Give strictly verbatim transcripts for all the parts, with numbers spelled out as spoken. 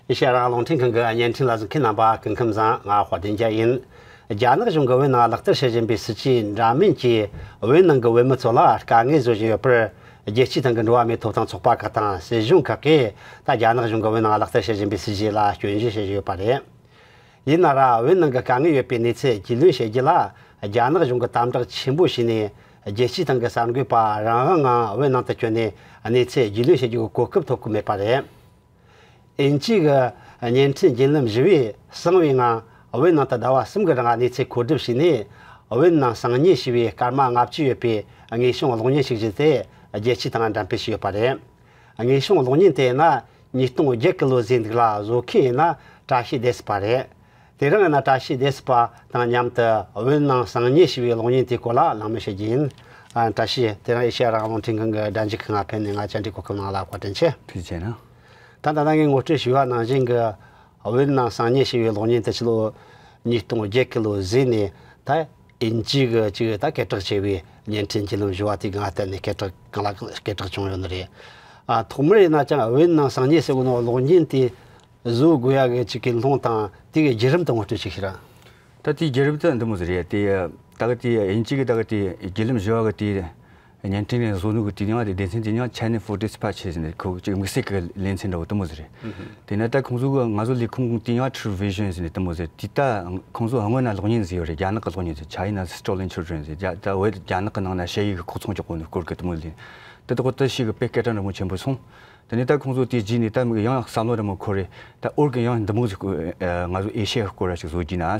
ཨེ་ཤེ་ཡ་རང་དབང་རླུང་འཕྲིན་ཁང་གི་བརྙན་འཕྲིན་ལ་གཟིགས་མཁན་རྣམ་པ་སྐུ་ཁམས་བཟང་། ང་དཔལ་ལྡན་རྒྱལ་ཡིན། རྒྱ་ནག་གཞུང་གིས་བོད་ནང་ལག་བསྟར་བྱེད་བཞིན་པའི་སྲིད་ཇུས་འདྲ་མིན་གྱིས་བོད་ནང་གི་བོད་མི་ཚོ་ལ་དཀའ་ངལ་བཟོ་བཞིན་ཡོད་པར། རྒྱལ་སྤྱིའི་སྟེང་གི་འགྲོ་བ་མིའི་ཐོབ་ཐང་ཚོགས་པ་ཁག་དང་སྲིད་གཞུང་ཁག་གིས་ད་རྒྱ་ནག་གཞུང་གིས་བོད་ནང་ལག་བསྟར་བྱེད་བཞིན་པའི་སྲིད་ཇུས་ལ་སྐྱོན་བརྗོད་བྱེད་བཞིན་ཡོད་པ་རེད། ཡིན་ན་ར་བོད་ནང་གི་དཀའ་ངལ་ཡོད་པའི་གནས་ཚུལ་རྒྱུས་ལོན་བྱེད་རྒྱུ་ལ་རྒྱ་ནག་གཞུང་གིས་དམ་དྲག་ཆེན་པོ་བྱས་ནས། རྒྱལ་སྤྱིའི་སྟེང་གི་གསར་འགོད་པ་རང་དབང་ངང་བོད་ནང་དུ་བསྐྱོད་ནས་གནས་ཚུལ་རྒྱུས་ལོན་བྱེད་རྒྱུའི་གོ་སྐབས་ཐོབ་ཀྱི་མེད་པ་རེད། དབྱིན་ཇི་གི་བརྙན་འཕྲིན་བརྒྱུད་ལམ་བཞི་པས་གསང་བའི་ངང་བོད་ནང་དུ་ཟླ་བ་གསུམ་གྱི་རིང་གནས་ཚུལ་མཁོ་སྒྲུབ་བྱས་ནས། བོད་ནང་གསང་ཉུལ་བྱས་པའི་སྐར་མ་ལྔ་བཅུ་ཡོད་པའི་དངོས་བྱུང་གློག་བརྙན་ཞིག་བརྒྱུད་དེ་རྒྱལ་སྤྱིའི་སྟེང་འགྲེམས་སྤེལ་བྱས་ཡོད་པ་རེད། དངོས་བྱུང་གློག་བརྙན་དེ་ཡིན་ན་ཉིས་སྟོང་བརྒྱད་ཀྱི་ལོ་ཟིན་འདུག་ལ། བཟོ་མཁན་ཡིན་ན་བཀྲ་ཤིས་བདེ་སྲིད་པ་རེད། དེ་རིང་ཡིན་ན་བཀྲ་ཤིས་བདེ་སྲིད་པ་དང་མཉམ་དུ་བོད་ནང་གསང་ཉུལ་བྱས་པའི་གློག་བརྙན་དེའི་སྐོར་ལ་གླེང་མོལ་བྱེད་རྒྱུ་ཡིན། ཨ། བཀྲ་ཤིས། དེ་རིང་ཨེ་ཤེ་ཡ་རང་དབང་རླུང་འཕྲིན་ཁང་གི་སྒྲ་འཇུག་ཁང་ང་ཕེབས་ནས་ང་བཅར་འདྲིའི་གོ་སྐབས་གནང་བ་ལ་བཀའ་དྲིན་ཆེ། ཐུགས་རྗེ་ཆེ་གནང་། ད་ད་ལྟ་ངས་ངོ་སྤྲོད་ཞུས་པ་ནང་བཞིན་གྱི། བོད་ནང་གསང་ཉུལ་བྱས་པའི་གློག་བརྙན་དེ་ཕྱི་ལོ་ཉིས་སྟོང་བརྒྱད་ཀྱི་ལོ་ཟིན་ནས་ད་དབྱིན་ཇི་གི་ཅིག་ད་སྐད་གྲགས་ཆེ་བའི་བརྙན་འཕྲིན་བརྒྱུད་ལམ་བཞི་པ་དེ་གང་བལྟས་ནས་སྐད་གྲགས་གང་ལ་སྐད་གྲགས་བྱུང་ཡོད་ནི་རེད། ཨ། ཐོག་མར་ཡིན་ན་ཅང་བོད་ནང་གསང་ཉུལ་ཟེར་གོ་ནོ་གློག་བརྙན་དེ་བཟོ་དགོས་ཡ་གི་ཅིག་གི་ལྷུང་དང་དེ་གི་བརྒྱུད་རིམ་དེ་ངོ་སྤྲོད་ཅིག་ཞུ་ར། ད་དེའི་བརྒྱུད་རིམ་དེ་འདི་མོ་ཟིག་རེད། དེ་ད་གི་དེ་དབྱིན་ཇི་གི་ད་གི་དེ་བརྒྱུད་ལམ་བཞི་པ་གི་དེ་བརྙན་འཕྲིན་བཟོ་ནོ་གི་དེ་ནི་དེ་སྡེ་ཚན་དེ་ནི་China for Dispatch ཟེར་ནས་ཁོ་ཅིག་དམིགས་བསལ་གི་ལེ་ཚན་འདྲ་བོ་དེ་མོ་ཟིག་རེད། དེ་ན་ད་ཁོང་ཚོ་གི་ང་ཚོ་ལས་ཁུངས་དེ་ནི་True Vision ཟེར་ནས་དེ་མོ་ཟིག་དེ་ད་ཁོང་ཚོ་སྔོན་ན་གློག་བརྙན་ཟིག་ཡོད་རེད། རྒྱ་ནག་གི་གློག་བརྙན་ཟིག China's Stolen Children ཟེར། རྒྱ་ད་བོད་རྒྱ་ནག་གི་ནང་ན་ཞ་ཡི་གི་ཁོག་ཚང་གཅོག་གོ་ནོ་སྐོར་གི་དེ་མོ་ལེན། དེ་ད་ཁོ་ད་ཞིག་གི་དཔེ་སྐད་གྲགས་འདྲ་མོ་ཆེན་པོ་སོང་། དེ་ནས་ད་ཁོང་ཚོ་དེ་རྗེས་ནས་ད་མིག་ཡང་བསམ་བློ་འདྲ་མོ་འཁོར་རེ། ད་ཨོར་གི་ཡང་འདི་མོ་ཟིག་ང་ཚོ་ཨེ་ཤི་ཡའི་སྐོར་ར་ཞིག་བཟོ་རྒྱུ་ན་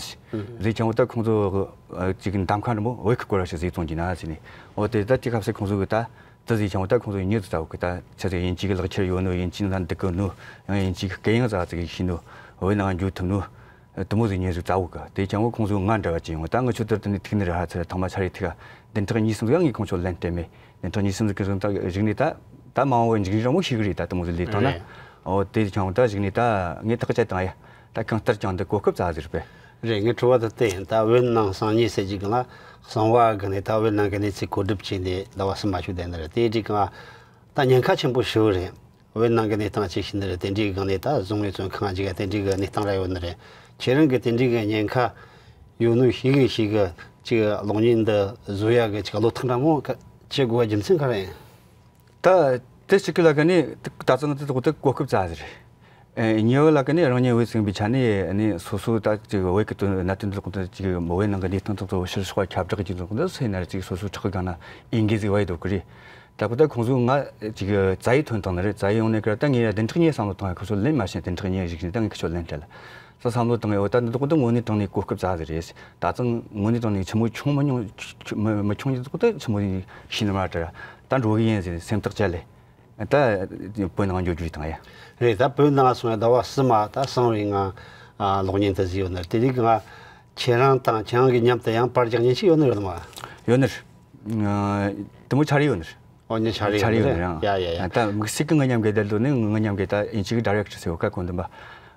ཟེར་ཀྱང་ད་ཁོང་ཚོ་ཅིག་གི་འདམ་ཁ་འདྲ་མོ་བོད་ཀྱི་སྐོར་ར་ཞིག་བཟོས་བཙོང་རྒྱུ་ན་ཟེར་ནས། འོ་དེ་ད་དེ་སྐབས་སུ་ཁོང་ཚོ་གི་ད་དེ་ཟེར་ཀྱང་ད་ཁོང་ཚོ་ཡིན་ཉེ་དུ་ད་བོད་གི་ད་ཆ་ཚེ་དབྱིན་ཇི་གི་ལག་ཁྱེར་ཡོད་ནོ་ཡིན་ཅི་ན་འདི་གི་ནོ་ཡང་དབྱིན་ཇི་གི་སྐད་ཡང་ཙག་ཙིག་ཤེས་ནོ་བོད་ནང་འགྱོ་ཐུབ་ནོ། དུ་མོ་ཟིག་ཉེ་ཟིག་ཙའུ་གི་དེ་ཀྱང་བོ་ཁོང་ཚོ་ང་འདྲ་བ་ཅི་ཡོང་ད་ང་ཆོ་དུར་དུ་ནི་ཐིག་ནི་ར་ཧ་ཚེ་ཐང་མ་ཆ་རེ་ཐིག་བདུན་ཕྲག་གཉིས་གསུམ་ཟིག་ཡང་ངས་ཁོང་ཆོ་ལན་སྤྲད་མེད། བདུན་ཕྲག་གཉིས་གསུམ་ཟིག་གི་རིང་ད་རིག་ནི་ད་ད་མ་འོངས་པའི་འཇིག་རིང་ར་མོ་ཤིག་གི་རེད། ད་དུ་མོ་ཟིག་ལས་བཏང་ན། རེད། ཨོ་དེ་ཀྱང་ད་རིག་ནི་ད་ངས་ཐག་བཅད་བཏང་ཡ། ད་གང་ལྟར་ཀྱང་འདི་གོ་སྐབས་ཙ་ཟིག་རེད་པས། རེད། ངས་དྲི་བ་དེ་བལྟས་ཡིན། ད་བོད་ནང་གསང་ཉུལ་ཟེར་གྱི་གང་ལ་གསང་བ་གི་ནས་ད་བོད་ནང་གི་གནས་ཚུལ་གོ་སྒྲུབ་བྱས་ནས་ཟླ་བ་གསུམ་མ་ཞུགས་བསྡད་ནི་རེད། དེའི་རིགས་གང་ད་ཉེན་ཁ་ཆེན་པོ་ཞིག་རེད། བོད་ནང་གི་གནས་སྟངས་ཅིག་ཤེས་ནི་རེད། དེ་འདྲའི་སྒང་ནས་ད་བཟུང་བའི་བཙོན་ཁང་ཅིག་དེ་འདྲའི་གི་གནས་སྟངས་ར་ཡོད་ནི་རེད། ཁྱེད་རང་གི་དེ་འདྲའི་གི་ཉེན་ཁ་ཡོད་ནོ་ཤེས་གི་ཤེས་གི་ཅིག་གློག་བརྙན་འདི་བཟོ་ཡ་གི་ཅིག་བློ་ཐག་འདྲ་མོ་ག་བྱེད་དགོས་པ་རྒྱུ་མཚན་ག་རེ་ཡིན། ད་དེ་ཅིག་གི་ལ་ག་ནི་ད་ཚང་དེ་ཐོག་ཏུ་གོ་སྐབས་ཙ་ཟིག་རེད། ཨེ་གཉིས་པ་ལ་ག་ནི་རང་ཉིད་བོད་ཟིན་པའི་ཆ་ནས་ནི་སོ་སོ་ད་ཅིག་བོད་ཀྱི་དོན་གནད་དོན་འདི་ལོག་ཏུ་ཅིག་བོད་ནང་གི་གནས་སྟངས་དང་གཙོ་བོ་ཕྱིར་ཕྱོགས་ཁྱབ་བསྒྲགས་ཀྱི་ལོག་ཏུ་སེ་ན་ར་ཅིག་སོ་སོ་ཁྲག་གི་སྒང་ན་ཨིན་གི་ཟིག་བ་ཡི་འདུག་གི་རེད། ད་གོ་ད་ཁོང་ཚོ་ང་ཅིག་རྩ་ཡི་ཐོན་བཏང་ནི་རེད། རྩ་ཡི་ཡོང་ནས་ཀྱི་ད་ངས་ཡ་བདུན་ཕྲག་གཉིས་བསམ་བློ་བཏང་ཡ་ཁོ་ཚོ་ལན་མ་བྱིན། བདུན་ཕྲག་གཉིས་གཞིགས་ནས་ད་ངས་ཁི་ཆོ་ལན་སྤྲད་ལ་ས་བསམ་བློ་བཏང་ཡོད། ད་འདི་ཐོག་ཏུ་དངོས་གནས་དྲང་གནས་གོ་སྐབས་ཙ་ཟིག་རེད། ད་ཚང་དངོས་གནས་དྲང་གནས་ཆི་མོ་ཆུང་མི་ཉུང་མི་མི་ཆུང་གི་ཐོག་ཏུ་ཆི་མོ་ཤི་ནི་མ་དྲ་ད་འགྲོ་གི་ཡིན་ཟེར་སེམས་ཐག་བཅད་ལེ། ད་བོད་ནང་འགྱོ་རྒྱུ་བཏང་ཡ། རེད། ད་བོད་ནང་སོང་ཡ་ཟླ་བ་གསུམ་མ་ད་གསང་བའི་ངང་གློག་བརྙན་དུ་བཟོས་ཡོད་ནི་དེ་རིགས་ང་ཁྱེད་རང་དང་ཁྱེད་རང་གི་མཉམ་དུ་ཡང་པར་རྒྱག་མཁན་ཞིག་ཡོད་ནི་རེད་མ། ཡོད་ནི་རེད། དེ་མོ་ཆ་རེ་ཡོད་ནི་རེད། ཨོ་ཉི་ཆ་རེ་ཆ་རེ་ཡོད་ཡོད་ནི་རེད། ཡ་ཡ་ཡ། ད་དམིགས་བསལ་གི་ང་མཉམ་གི་དེ་ལོ་ནི་ང་མཉམ་གི་ད་ཨིན་ཅི་གི་ཌའི་རེག་ཊར་ཟེར་བ་ཀ་གོ་འདུན་པ།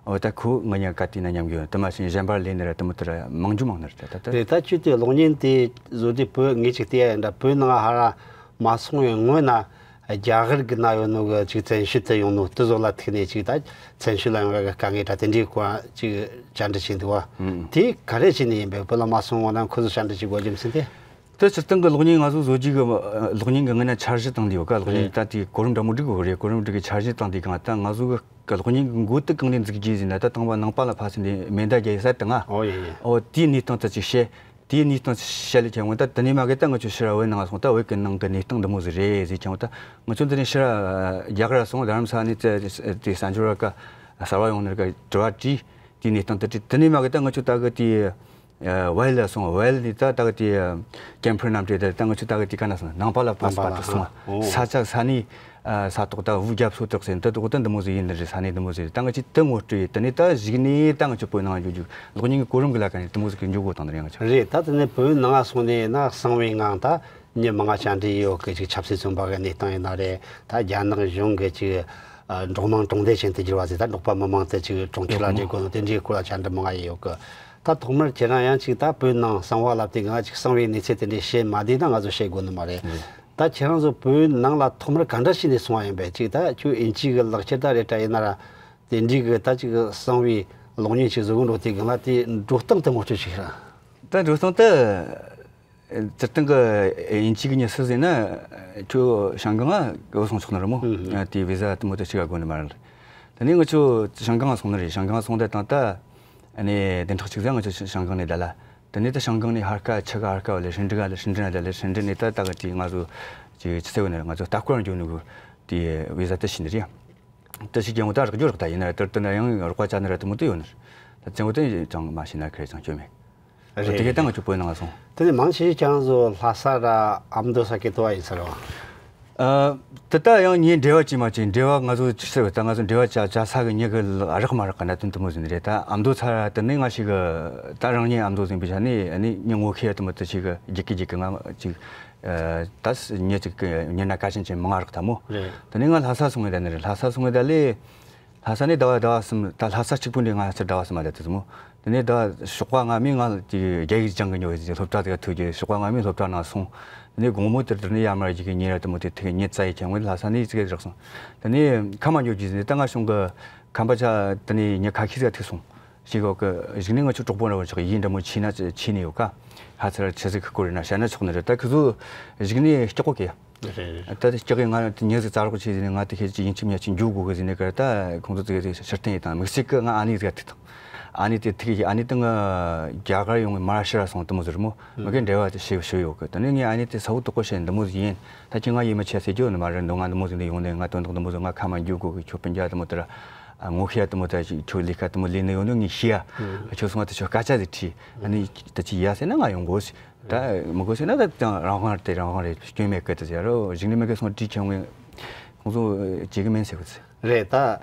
ཨོ་ད་ཁོ་ང་མཉམ་ག་དེ་ན་མཉམ་གི་ཡོད་དེ་མ་ཟིན་གཞན་པར་ལས་ནི་རེད། དེ་མོ་དེ་ར་མང་རྒྱུ་མང་ནི་རེད། ད་ད་ད་རེད། ད་ཅི་དེ་གློག་བརྙན་དེ་བཟོ་དུས་བོད་ངས་ཅིག་བལྟས་ཡ་ཡིན་ད་བོད་ནང་ཧ་ར་མ་སོང་བའི་སྔོན་ན་རྒྱ་གར་གི་ན་ཡོད་ནོ་གི་ཅིག་བཙན་བྱོལ་དུ་ཡོང་ནོ་དེ་ཚོ་ལ་ཐུག་ནས་ཅིག་ད་བཙན་བྱོལ་ལ་ཡོང་བའི་དཀའ་ངལ་ད་དེ་འདྲའི་སྐོར་ཅིག་བཅར་འདྲི་བྱས་འདུག་བ། ཨང་། དེ་ག་རེ་བྱས་ནས་ཡིན་པས། བོད་ལ་མ་སོང་བ་ན་ཁོ་ཚོ་བཅར་འདྲི་བྱེད་དགོས་རྒྱུ་མཚན་དེ། དེ་སྤྱིར་བཏང་གི་གློག་བརྙན་ང་ཚོ་བཟོ་རྒྱུ་གི་གློག་བརྙན་གི་ངོས་ནས་འཆར་གཞི་དང་དེ་ཡོད་ཀ་གློག་བརྙན་རེད། ད་དེ་གོ་རིམ་འདྲ་མོ་སྒྲིག་དགོས་རེད། གོ་རིམ་སྒྲིག་གི་འཆར་གཞི་དང་དེ་གང་ད་ང་ཚོ་གི་གློག་བརྙན་གི་འགོ་དེ་གང་ནས་འཛུགས་རྒྱུ་ཟེར་ན་ད་དང་པོ་ནང་པ་ལ་ཕ་སི་ནས་མེ་མདའ་རྒྱག་ཡི་ས་དང་ང་། ཨོ་ཡེ་ཡེ། ཨོ་དེའི་གནས་སྟངས་ད་ཅིག་བཤད། དེའི་གནས་སྟངས་བཤད་ལས་ཀྱང་ད་དེ་ནས་མ་གི་ད་ང་ཚོ་ཕྱིར་བོད་ནང་སོང་ད་བོད་གི་ནང་གི་གནས་སྟངས་འདི་མོ་ཟིག་རེད་ཟེར་ཀྱང་ད་ང་ཚོ་འདི་ནས་ཕྱིར་རྒྱ་གར་སོང་རྡ་རམ་ས་ནས་དེ་གསར་འབྱོར་བ་ཀ་གསར་བ་ཡོང་ནས་ཀ་དྲི་བ་དྲིས། དེའི་གནས་སྟངས་ད་དྲིས། དེ་ནས་མ་གི་ད་ང་ཚོ་ད་གི་དེ། ཝེལ་ལ་སོང་། ཝེལ་ནི་ད་ད་གི་དེ་ཀེམ་ཕར་རྣམ་གྲྭ་དེ་ད་ང་ཚོ་ད་གི་དེ་ག་ན་སོང་ནང་པ་ལ་ཕ་སི་པ་ཏི་སོང་། ས་ཆ་ས་ནི་ས་ཐོག་ད་དབུ་རྒྱབ་སོ་ཏོག་ཟེར་འདི་ཐོག་ད་འདི་མོ་ཟིག་ཡིན་ནི་རེད། ས་ནི་འདི་མོ་ཟིག་རེད། ད་ང་ཚོ་དེ་ངོ་སྤྲོད་ཡེ་དེ་ནི་ད་གཞིགས་ནས་ད་ང་ཚོ་བོད་ནང་འཇུག་རྒྱུ་གློག་བརྙན་གི་གོ་རིམ་གི་ལ་ཀ་ནས་འདི་མོ་ཟིག་གི་འཇུག་དགོས་དང་ནི་རེད། ང་ཚོ་རེད། ད་དེ་ནས་བོད་ནང་སོང་ནས་ན་གསང་བའི་ངང་ད་མྱི་མང་ང་བཅར་འདྲི་ཡོད་གི་ཅིག་ཆབ་སྲིད་བཙོན་པ་གི་གནས་སྟངས་ཡིན་ན་རེད། ད་རྒྱ་ནག་གཞུང་གི་ཅིག་འབྲོག་དམངས་གྲོང་སྡེ་ཅན་དུ་བསྒྱུར་བ་ཟེར། ད་འབྲོག་པ་མི་མང་དེ་ཅིག་གྲོང་ཁྱེར་ལ་འབྲོག་འགྲོ་དགོས་ནོ་དེ་འདྲའི་སྐོར་ལ་བཅར་འདྲི་མང་ང་ཡེ་ཡོད་གི། ད་ཐོག་མར་ཁྱེད་རང་ཡང་ཅིག་ད་བོད་ནང་གསང་བ་ལབ་དེ་གང་ཅིག་གསང་བའི་གནས་ཚུལ་དེ་འདྲའི་བཤད་མ་བསྡད་ན་ང་ཚོ་བཤད་དགོས་ནི་མ་རེད། ད་ཁྱེད་རང་ཚོ་བོད་ནང་ལ་ཐོག་མར་ག་འདྲ་བྱས་ནས་སོང་བ་ཡིན་པས། ཅིག་ད་ཁྱོད་ཨིན་ཇི་གི་ལག་ཁྱེར་ད་རེད་དྲ་ཡིན་ན་ར། དེ་འདྲའི་གི་ད་ཅིག་གསང་བའི་གློག་བརྙན་ཞིག་བཟོ་གི་འགྲོ་དུས་སྒང་ལ། དེ་འགྲོ་སྟངས་དེ་ངོ་སྤྲོད་ཞིག་ར། ད་འགྲོ་སྟངས་དེ། སྤྱིར་བཏང་གི་དབྱིན་ཇི་གི་མྱི་སུ་ཟེར་ན། ཁྱོད་ཤང་ཀང་ང་བུད་སོང་ཆོག་ནི་རེད་མོ། ཨ། དེ་བི་ཟ་དེ་མོ་དེ་གཅིག་ག་དགོས་ནི་མ་རེད། དེ་ནས་ང་ཆོ་ཤང་ཀང་ང་སོང་ནི་རེད། ཤང་ཀང་ང་སོང་དེ་དང་ད། ཨ་ནི་བདུན་ཕྲག་གཅིག་ཙམ་ང་ཆོ་ཤང་ཀང་ནས་ད་ལ། དེ་ནས་ད་ཤང་ཀང་ནས་ཧར་ཀ་ཆི་ག་ཧར་ཀ་བ་ལས་ཧྲིན་ཀྲིན་ག་ལ་ཧྲིན་ཀྲིན་ལ་ལས་ཧྲིན་ཀྲིན་ནས་ད་ད་ག་དེ་ང་ཚོ་ཅིག་ཆི་ཚེ་བ་ནས་ང་ཚོ་ལྟ་སྐོར་འགྱོ་ནི་གི་དེ་བི་ཟ་དེ་ཞིག་ནི་རེད། དེ་ཞིག་རྒྱལ་ངོ་ད་རག་རྒྱུ་རག་ད་ཡིན་ན་དེར་དེ་ན་ཡང་རོགས་པ་བྱ་ནི་ར་དེ་མོ་དེ་ཡོད་ནི་རེད། ད་ཅང་གོ་དེ་ཅང་མ་ཤེས་ན་ཁེར་ཅང་སྐྱོན་མེད། རེད། དེ་གས་ད་ང་ཆོ་བོད་ནང་ང་སོང་། དེ་ནས་མང་ཆེ་ཁྱེད་རང་ཚོ་ལྷ་ས་ར་ཨ་མདོ་ས་གི་ཐོ་བ་ཡིན་ས་རེད་བ། ཨ། དེ་ད་ཡང་ངའི་འབྲེལ་བ་ཅིག་མ་ཅིག་འབྲེལ་བ་ང་ཚོ་ཅི་ཟེར་བ། ད་ང་ཚོ་འབྲེལ་བ་བྱ་བྱ་ས་གི་མྱི་གི་རག་མ་རག་གི་གནད་དོན་དེ་མོ་ཟིན་རེད། ད་ཨ་མདོ་ས་ར་དེ་ནས་ང་ཞིག་གི་ད་རང་ཉིད་ཨ་མདོ་ཟིན་པའི་ཆ་ནས་ཨ་ནི་མྱི་ངོ་ཤེས་ཡ་དེ་མོ་དེ་ཞིག་གི་རྒྱུག་གི་རྒྱུག་གི་ང་ཅིག་ཨ། ད་མྱི་ཅིག་གི་མྱི་སྣ་གལ་ཆེན་ཅན་མང་ང་རག་ད་མོ། རེད། དེ་ནས་ང་ལྷ་ས་སོང་ངེ་ད་ནི་རེད། ལྷ་ས་སོང་ངེ་ད་ལས། ལྷ་ས་ནས་ཟླ་བ་ཟླ་བ་གསུམ། ད་ལྷ་ས་གཅིག་པུ་འདི་ང་ཚོ་ཟླ་བ་གསུམ་མ་ད་དེ་ཚོ་མོ། དེ་ནས་ཟླ་བ་ཞོགས་པ་སྔ་མོ་ང་དེ་རྒྱ་ཡིག་སྦྱང་གི་འགྱོ་ཡི་སློབ་གྲྭ་དེ་ག་ཐུག་རྒྱུ། ཞོགས་པ་སྔ་མོ་ལྷོ་བྲག་ནང་སོང་། དེ་ནས་དགོང་མོ་དེར་དེ་ནས་ཡར་མར་རྒྱུག་གི་ཉིན་ར་དེ་མོ་དེ་ཐུག་གི་ཉིན་རྩ་ཡི་ཁྱེད་ངོས་ལྷ་ས་ནས་ཙི་གེ་རག་སོང་། དེ་ནས་ཁ་མ་འགྱོ་རྒྱུ་ཟིན་ནས་ད་ང་གཞུང་གི་ཁམས་པ་ཆ་དེ་ནས་ཉི་ཁ་ཤས་ཙི་ག་ཐུག་སོང་། ཞིག་གོ་གི་གཞུག་ནས་ང་ཆོ་གྲོགས་པོ་འདྲ་བོ་ཆགས་ཡིན་འདྲ་མོ་ཆི་ན་ཆི་ནས་ཡོད་ཀ། ཧ་ཚར་ཆི་ཟིག་གི་སྐོར་ཡིན་ན་བཤད་ན་ཆོག་ནི་རེད། ད་ཁི་ཚོ་གཞུག་ནས་སྐྱོག་གོ་གི། རེད་རེད། ད་དེ་སྐྱག་གི་ང་དེ་ཉི་ཟིག་རྩ་རོགས་ཆེ་ཟིན་ནས་ང་དེ་ཁྱེད་ཀྱི་ཡིན་ཆི་མྱ་ཆི་འཇུག་དགོས་གི་ཟིན་ནས་གར། ད་ཁོང་ཚོ་ཙི་གེ་ཕྱིར་འཐེན་ཡིན་དང་དམིགས་བསལ་གི་ང་ཨ་ནེ་ཟིག་ཐུག་དང་། ཨ་ནེ་དེ་ཐུག་གི། ཨ་ནེ་དེ་ང་རྒྱ་གར་ཡོང་གི་མ་ཤི་ར་སོང་དེ་མོ་ཟིག་རེད་མོ། མ་གི་འབྲེལ་བ་དེ་ཞེ་ཞུ་ཡོད་གི། དེ་ནས་ངས་ཨ་ནེ་དེ་ས་བོ་དུ་ཀོ་ཤེས་འདི་མོ་ཟིག་ཡིན། ད་ཁྱེད་ང་ཡིད་མི་ཆེས་ཟེར་རྒྱུ་ནི་མ་རེད། འདི་ང་འདི་མོ་ཟིག་འདི་ཡོང་ནས་ང་དོན་དག་འདི་མོ་ཟིག་ང་ཁ་མ་འཇུག་དགོས་གི། ཁྱོད་སྤུན་ཀྱག་དེ་མོ་དེ་ར་ངོ་ཤེས་ཡ་དེ་མོ་དེ་ཁྱོད་ལས་ཀ་དེ་མོ་ལས་ནི་ཡོང་ནས་ངས་ཤེས་ཡ། ཁྱོད་སོང་ང་དེ་ཁྱོད་སྐད་ཆ་ཟིག་དྲིས། ཨ་ནི་ད་ཅི་ཡ་ཟེར་ན་ང་ཡོང་དགོས་ཟེར། ད་མི་དགོས་ཟེར་ན་ད་ཀྱང་རང་དབང་རེད། དེ་རང་དབང་རེད། སྐྱོན་མེད་གི། དེ་ཟེར་རོ་གཞུག་ནས་མི་དགོས་སོང་དྲིས་ཁྱོད་ངས་ཁོང་ཚོ་བྱེད་གི་མིན་ཟེར་གི་ཟེར། རེད། ད་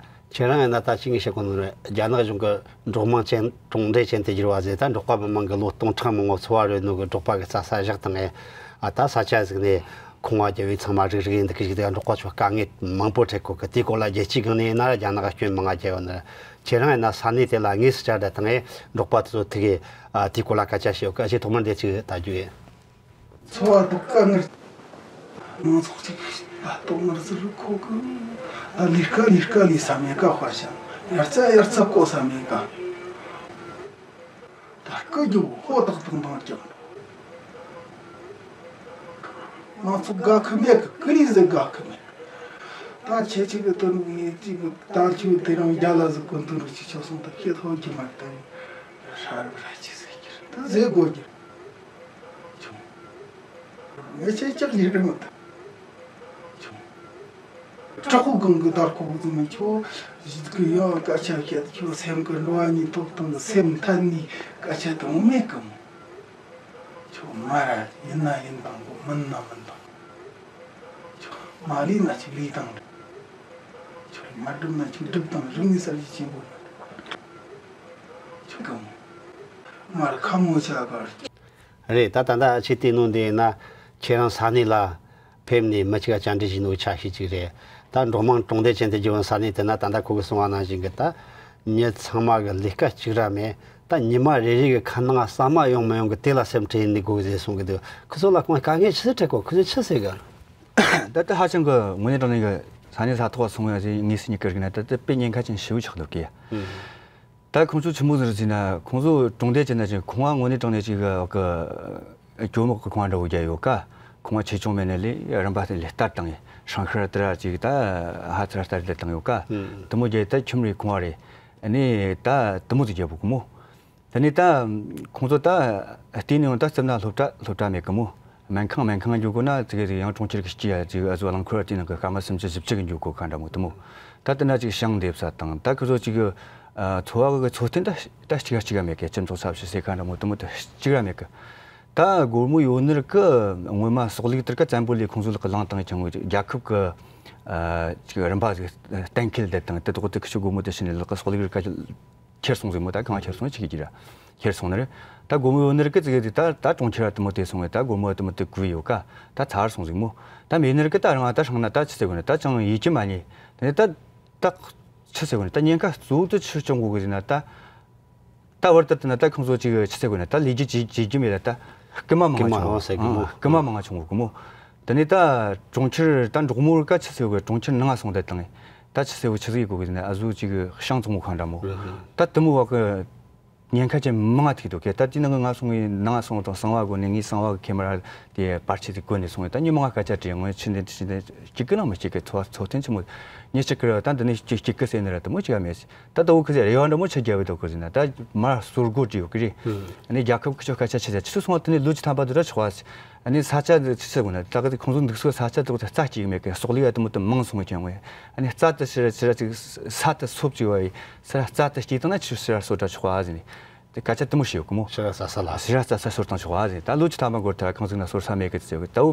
ཁྱེད་རང་ཡིན་ན་ད་ཅི་ངས་བཤད་གོ་ནོ་རེད། རྒྱ་ནག་གཞུང་གི་འབྲོག་དམངས་ཅན་གྲོང་སྡེ་ཅན་དུ་བསྒྱུར་བ་ཟེར། ད་འབྲོག་པ་མི་མང་གི་ལོ་སྟོང་ཕྲག་མང་པོ་འཚོ་བ་རོལ་ནོ་གི་འབྲོག་པ་གི་རྩྭ་ས་བཞག་བཏང་ངས། ཨ། ད་ས་ཆ་ཟིག་ནས་ཁང་བ་རྒྱབ་བས་ཚང་མ་རིག་རིག་ཡིན་འདུག་གི་ཞིག་དེ་འབྲོག་པ་ཚོ་དཀའ་ངལ་མང་པོ་འཕྲད་གོ་གི། དེའི་སྐོར་ལ་རྒྱལ་སྤྱིའི་སྒང་ནས་ཡིན་ན་ར་རྒྱ་ནག་ག་སྐྱོན་མང་ང་རྒྱལ་ཡོད་ནི་རེད། ཁྱེད་རང་ཡིན་ན་ས་གནས་དེ་ལ་དངོས་སུ་བཅར་བསྡད་བཏང་ངས་འབྲོག་པ་དེ་ཚོ་ཐུག་གི། ཨ། དེའི་སྐོར་ལ་སྐད་ཆ་བཤད་ཡོད་གི། ཨ་ཅེ་ཐོག་མར་འདི་ཅིག་ལྟ་རྒྱུ་ཡིན། འཚོ་བ་སྡུག་དཀའ་ངལ། མང་ཚོགས་ཅིག་ད་ལྟ་ང་ཚོ་རུ་ཁོ་གི་ལས་ཀ་ལས་ཀ་ལས་ས་མེད་ཀ་ཧོ་ཤང་ཡར་ཚ་ཡར་ཚ་ཀོ་ས་མེད་ཀ། ད་སྐུ་རྒྱུ་ཧོ་ཏག་ཏག་འདང་རྒྱག་ང་ཚོ་དགའ་ཁུ་མེད་གི། ཀི་རི་ཟེར་དགའ་ཁུ་མེད། ད་ཁྱེད་ཅིག་གི་དོན་ངས་ཅིག་གི་ད་ཁྱོད་དེ་རིང་རྒྱ་ལ་ཟིག་གོན་དུ་རུ་ཅིག་ཆོག་སོང་། ད་ཁྱེད་ཐོག་གི་མར་ད་ཧྲ་རུ་ར་ཅི་ཟེར་གྱི་རེད། ད་ཟེར་དགོས་ཀྱི་ཆུང་། ངས་ཆེ་ལྕགས་ཡིན་རེད་མ་ད་ཆུང་། དྲག་པོ་གང་གི་དར་ཁོག་ཙམ་མི་ཆོག་ཞིག་གི་ཡང་སྐད་ཆ་བཤད་ཁྱོད་སེམས་ཀྱི་འགྲོ་བ་གཉིས་ཐོག་དང་གི་སེམས་མཐའ་ནས་སྐད་ཆ་དང་མེད་གི་མོ། ཁྱོད་མ་ར་ཡིན་ན་ཡིན་དང་གོ། མིན་ན་མིན་དང་། ཁྱོད་མ་ལས་ན་ཅིག་ལས་དང་། ཁྱོད་མ་སྒྲུབ་ན་ཅིག་སྒྲུབ་དང་། རིག་གནས་གསར་བརྗེ་ཆེན་པོ་ན་ཁྱོད་གི་མོ། མ་ར་ཁ་མོ་ཆ་གར། རེད། ད་ད་ལྟ་ཁྱེད་བལྟས་ནོ་འདི་ཡིན་ན་ཁྱེད་རང་ས་གནས་ལ་ཕེབས་ནས་མི་གཅིག་ག་བཅར་འདྲི་བྱས་ནོ་གི་ཆ་ཤས་གཅིག་རེད། ད་འབྲོག་དམངས་གྲོང་སྡེ་ཅན་དུ་བསྒྱུར་བའི་ས་གནས་དེ་ན་ད་ལྟ་ཁོ་གིས་གསུངས་པ་ནང་བཞིན་གི་ད་མྱི་ཚང་མ་གི་ལས་ཀ་གཅིག་ར་མེད། ད་ཉི་མ་རེ་རེ་གི་ཁ་ནང་ཟ་མ་ཡོང་མི་ཡོང་གི་དེ་ལ་སེམས་ཁྲལ་ཡེ་ནས་དགོས་ཟེར་གསུང་གི་འདུག་ཁོ་ཚོ་ལ་ཁོང་དཀའ་ངལ་ཆི་ཟིག་འཕྲད་གོ། ཁོ་ཚོས་ཆི་ཟེར་གི། ད་ལྟ་ཧ་ཅང་གི་དངོས་གནས་དྲང་གནས་གི་ས་གནས་ས་ཐོག་སོང་ཡ་ཟེར་ངེས་སུ་ཉིད་ཀྱི་རིག་ན་ད་ལྟ་དཔེ་ཉེན་ཁ་ཅན་ཞེ་པོ་ཆགས་འདུག་གི། ད་ཁོང་ཚོ་ཆི་མོ་ཟིག་རེད་ཟེར་ན། ཁོང་ཚོ་གྲོང་སྡེ་ཅན་ན་ཅིག་ཁང་བ་དངོས་གནས་དྲང་གནས་ཅིག་གི་གྱོ་མོག་གི་ཁང་བ་འདྲ་བོ་རྒྱག་ཡོད་ཀ། ཁང་བ་ཆེ་ཆུང་མེད་ནས་ལས་རིམ་པ་དེ་ལས་སྟར་བཏང་ངས། ཧྲང་ཧྲ་དེ་ར་ཅིག་ད་ཧ་ཚ་ར་སྟར་དེ་བཏང་ཡོད་ཀ། དེ་མོ་རྒྱག་ད་ཁྱིམ་རེ་ཁང་བ་རེ་ནས་ད་དེ་མོ་ཟིག་རྒྱག་པོ་གི་མོ། དེ་ནས་ད་ཁོང་ཚོ་ད་བལྟས་ནས་ཡང་ད་སེམས་ན་སློབ་གྲྭ་སློབ་གྲྭ་མེད་གི་མོ། སྨན་ཁང་སྨན་ཁང་འགྱོ་དགོས་ན་ཙི་གེ་ཟིག་ཡང་གྲོང་ཁྱེར་གི་སྐྱིད་ཡ་ཅིག་ཨ་ཟོ་རླངས་འཁོར་དེ་ནང་གི་སྐར་མ་སུམ་ཅུ་བཞི་བཅུ་གི་འགྱོ་དགོས་ཁ་འདྲ་མོ་དེ་མོ། ད་དེ་ན་ཅིག་ཞིང་འདེབས་ས་དང་ད་ཁི་ཚོ་ཅིག་གི་ཨ་འཚོ་བ་གི་འཚོ་རྟེན་ད་ད་གཅིག་ག་གཅིག་ག་མེད་གི། སྤྱི་ཚོགས་ས་བྱི་སེ་ཁ་འདྲ་མོ་དེ་མོ་ད་གཅིག་ར་མེད་གི། ད་སྒོར་མོ་ཡོད་ནི་རིགས་གི་སྔོན་མ་སོག་ལུག་དེར་ག་བཙན་པོ་ལས་ཁོང་ཚོ་ལག་གི་བླངས་བཏང་ཀྱང་རྒྱལ་ཁབ་གི་ཨ་ཅིག་རིམ་པ་ཟིག་གཏན་འཁེལ་བསྡད་དང་དེ་དག་དེ་ཁི་ཆོ་སྒོར་མོ་དེ་ཕྱིན་ནས་ལག་གི་སོག་ལུག་དེར་ག་ཁྱེར་སོང་ཟིག་མོ། ད་གང་ཁྱེར་སོང་ཆི་གི་ར་ཁྱེར་སོང་ནི་རེད། ད་སྒོར་མོ་ཡོད་ནི་རིགས་ཀི་ཙི་གེ་ཟིག་ད་ད་གྲོང་ཁྱེར་ར་དེ་མོ་དེ་སོང་བས་ད་སྒོར་མོ་དེ་མོ་དེ་བགོས་ཡོད་ཀ། ད་ཚར་སོང་ཟིག་མོ། ད་མེད་ནི་རིགས་ཀི་ད་རང་ད་ཧྲང་ན་ད་ཆི་ཟེར་དགོས་ན་ད་ཅང་ཡིད་ཀྱི་མ་ཉེས། དེ་ནས་ད་ད་ཆི་ཟེར་དགོས་ན་ད་ཉེན་ཁ་གཙོ་བོ་དེ་ཆི་བྱུང་དགོས་གི་ཟེར་ན། ད་ད་བར་དུ་དེ་ན་ད་ཁོང་ཚོ་ཅིག་ཆི་ཟེར་དགོས་ན་ད་ལས་རྒྱུ་ཅིག་བྱེད་རྒྱུ་མེད་ལ་ད་སྐུལ་མ་མང་ང་བྱུང་། སྐུལ་མ་མང་ང་བྱུང་གི་མོ། དེ་ནས་ད་གྲོང་ཁྱེར་ད་འབྲོག་མོ་རིགས་ཀ་ཆི་ཟེར་དགོས། གྲོང་ཁྱེར་ནང་ང་སོང་བསྡད་དང་། ད་ ད་ཆི་ཟེར་བོ་ཆི་ཟིག་གོ་གི་ཟེར་ན། ཨ་ཟོ་ཅིག་ཤང་ཚོང་ཁང་འདྲ་མོ། རེད་རེད། ད་དེ་མོ་བ་གི་ཉེན་ཁ་ཅན་མང་ང་ཐུག་འདུག་གི། ད་དེ་ནང་གི་ང་སོང་གི་ནང་སོང་དང་གསང་བ་གོ་ནས། ངའི་གསང་བ་གི་ཁེ་མ་ར་དེ་པར་ཆས་དེ་གོན་ནས་སོང་གི། ད་ཉི་མ་ང་སྐད་ཆ་དྲིས། ངོས་ཕྱི་འདི་ཕྱི་འདི་གཅིག་གི་ནང་མི་གཅིག་གི་ཚོ་ཚོ་ཐེན་ཆི་མོ་ཉེ་གཅིག་གི་ར། ད་འདི་ནས་གཅིག་གཅིག་གི་ཟེར་ནི་ར་དེ་མོ་ཅིག་ཡ་མེད། ད་ལྟ་བུ་ཁི་ཟེར་རེ་བ་འདྲ་མོ་ཆི་རྒྱབ་བའི་འདུག་གི་ཟེར་ན། ད་མར་སོར་སྒོ་བྲིས་ཡོད་གི་རེད། ཨ་ནི་རྒྱལ་ཁབ་ཀྱི་ཆོ་སྐད་ཆ་ཆི་ཟེར། ཆི་སོང་བ་དེ་ནས་ལོ་བཅུ་ཐམ་པ་དུ་ར་ཆོག་བ། ཨ་ནི་ས་ཆ་འདི་ཆི་ཟེར་དགོས་ན། ད་གི་ཁོང་ཚོ་འདུག་སའི་ས་ཆ་དེ་རྩྭ་གཅིག་མེད་གི། ཟོག་ལུག་ཡ་དེ་མོ་དེ་མང་སོང་གི་ཀྱང་། ཨ་ནི་རྩྭ་དེ་ཕྱིར་ཕྱིར་ཅིག་ས་དེ་སོབ་ཅིག་བ་ཡི་ས་ར་རྩྭ་དེ་སྐྱེས་བཏང་ན་ཆི་ཕྱིར་སོར་ད་ཆོག་བ་ཟེར་ནས། དེ་སྐད་ཆ་དེ་མོ་བཤད་ཡོད་གི་མོ། ཕྱིར་ར་ས་ས་ལ། ཕྱིར་ར་རྩྭ་ས་སོར་བཏང་ཆོག་བ་ཟེར། ད་ལོ་བཅུ་ཐམ་པ་འགོར་ཐལ། གང་ཟིག་ན་སོར་ས་མེད་གི་ཟེར་གི། ད་བུ་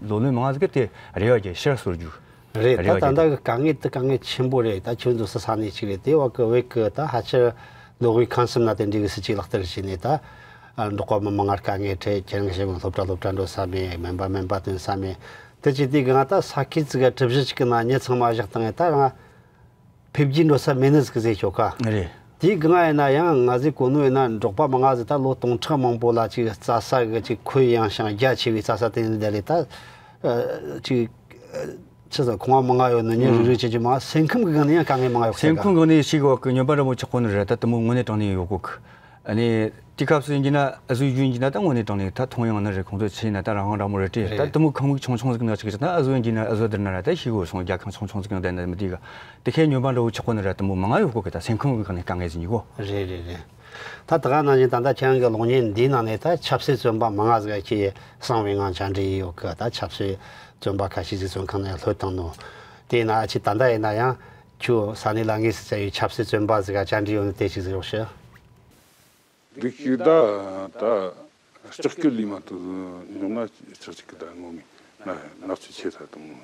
ལོ་ལོན་མང་ཟིག་གི་དེ་རེ་བ་རྒྱལ་ཕྱིར་ར་སོར་རྒྱུ། རེད། རེ་བ་ད་ད་རྒྱལ་ད་གི་དཀའ་ངལ་དེ་དཀའ་ངལ་ཆེན་པོ་རེད། ད་ཁྱོད་ཚོ་ས་ས་གནས་གཅིག་རེད། དེ་བ་གི་བོད་གི་ད་ཕལ་ཆེར་ལོ་དབུས་ཁམས་གསུམ་ན་དེ་འདྲའི་གི་སྲིད་ཇུས་ལག་བསྟར་བྱས་ནས། ད་འབྲོག་པ་མི་མང་ང་དཀའ་ངལ་འཕྲད། ཁྱེད་རང་གི་བཤད་པ་སློབ་གྲྭ་སློབ་གྲྭ་འགྲོ་ས་མེད། སྨན་པ་སྨན་པ་ཐོན་ས་མེད། དེ་ཅི་དེ་གི་ང་ད་ས་ཁུལ་ཅིག་ག་གྲུ་བཞི་ཅིག་གི་ནང་མྱི་ཚང་མ་བཞག་བཏང་ངས་ད་རང་འཕེལ་རྒྱས་འགྲོ་ས་མེད་ནི་ཟིག་ཟེར་ཆོག་ག། རེད། དེའི་སྒང་ཡིན་ན་ཡང་ང་ཚོའི་གོ་ནོར་ཡིན་ན་འབྲོག་པ་མང་ང་ཟིག་ད་ལོ་སྟོང་ཕྲག་མང་པོ་ལ་ཅིག་རྩྭ་ས་གི་ཅིག་ཁོད་ཡངས་ཤིང་རྒྱ་ཆེ་བའི་རྩྭ་ས་དེ་ནས་བསྡད་ལས་ད་ཅིག་ཆི་ཟེར་ཁང་བ་མང་ང་ཡོད་ནི་མྱི་རིགས་རིགས་ཆེ་ཆེ་མང་། སེམས་ཁམས་གི་སྒང་ནས་ཡང་དཀའ་ངལ་མང་ང་ཡོད་ཟེར་ག། སེམས་ཁམས་སྒང་ནས་ཞིག་འོག་གི་སྨྱོན་པ་འདྲ་མོ་ཆགས་གོ་ནི་རེད། ད་དེ་མོ་དངོས་གནས་དྲང་གནས་ཡོད་གོ་གི། ཨ་ནི་དེ་སྐབས་སུ་ཡིན་གྱི་ན། ཨ་ཟོ་ཡིན་གྱི་ན་ད་དངོས་གནས་དྲང་གནས་ད་མཐོང་ཡོང་ནི་རེད། ཁོང་ཚོ་ཆེ་ན་ད་རང་དབང་འདྲ་མོ་རེད་དྲ། ད་རེད། དེ་མོ་ཁང་མིག་ཆུང་ཆུང་ཟིག་ནང་ཅིག་ཅིག་ད་ཨ་ཟོ་ཡིན་གྱི་ན། ཨ་ཟོ་དེར་ན་ར་ད་ཤི་གོ་སོང་། རྒྱལ་ཁང་ཆུང་ཆུང་ཟིག་ནང་བསྡད་ན་མི་དེ་ག། དེ་ཁའི་སྨྱོན་པ་འདྲ་བོ་ཆགས་གོ་ནི་ར་དེ་མོ་མང་ང་ཡོད་གོ་གི། ད་སེམས་ཁམས་གི་སྒང་ནས་དཀའ་ངལ་ཟིག་ཡིན་གོ། རེད་རེད་རེད། ད་ད་ག་ནང་བཞིན་ད་ལྟ་ཁྱེད་རང་གི་གློག་བརྙན་འདིའི་ནང་ནས་ད་ཆབ་སྲིད་བཙོན་པ་མང་ང་ཟིག་ག་ཁྱེད་གསང་བའི་ངང་བཅར་འདྲི་ཡོད་གི། ད་ཆབ་སྲིད་བཙོན་པ་ཁ་ཤས་ཟིག་བཙོན་ཁང་ནས་ལྷོད་བཏང་ནོ། དེ་ན་ཨ་ཅེ་ད་ལྟ་ཡིན་ན་ཡང་ཁྱོད་ས་གནས་ལ་དངོས་སུ་བཙལ་བའི་ཆབ་སྲིད་བཙོན་པ་ཟིག་ག་བཅར་འདྲི་ཡོད་ནི་དེ་ཅིག་ཟིག་རོགས་ཞུ། འདུག་ཤིག་ད་ད་ལྕགས་སྐུད་ལས་མ་ཐུབ་འཇོག་ན་ཆག་ཅིག་གི་ད་ངོ་མི་ན་ནག་ཆུ་ཆེ་ས་དང་།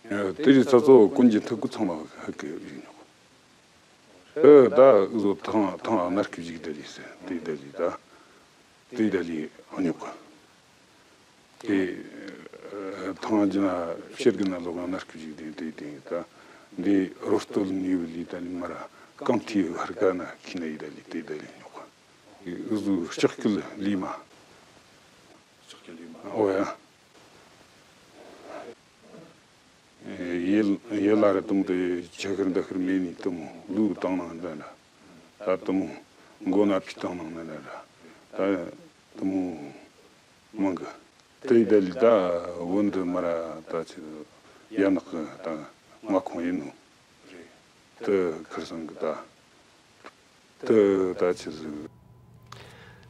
དེ་རིང་ཚ་ཚོ་ཀུན་གྱི་ཐུགས་ཁུར་ཚང་མ་ཧ་གི་ཡིན་ཉོག། ཨེ་ད་འུ་ཚོ་ཐང་ཐང་ཨ་ནར་སྐུ་བཞུགས་དེ་རིང་ཟེར་དེ་དེ་རིང་ད་དེ་དེ་རིང་ཨ་ཉོག་ག། དེ་ཐང་ཅི་ན་ཕྱིར་གི་ན་ལོག་ན་སྐུ་ཞིག་དེ་དེ་དེ་ད་འདི་རོ་སྟོད་ནི་བུ་ལི་ད་ནི་མ་ར་རྐང་ཐི་ཧར་ག་ན་ཁི་ན་ཡི་ད་ལི་དེ་ད་ལི་ཉོག་ག། འུ་ཟུ་ལྕགས་སྐུད་ལི་མ། ཨོ་ཡ། ཡེ་ཡེ་ལ་ར་དུམ་དེ་ཆ་ཁར་འདི་ཁར་མེ་ནི་དུམ་ལུ་བཏང་ནང་འདི་ན་ད་དུམ་མགོ་ན་ཕི་བཏང་ནང་འདི་ན་ད་དུམ་མང་གི། དེ་ཡི་ད་ལི་ད་བོད་འདི་མ་ར་ད་ཆི་ཡ་ནག་གི་ད་མངའ་ཁོངས་ཡིན་ནོ། དེ་ཁར་སང་གི་ད་དེ་ད་ཆི་ཟིག།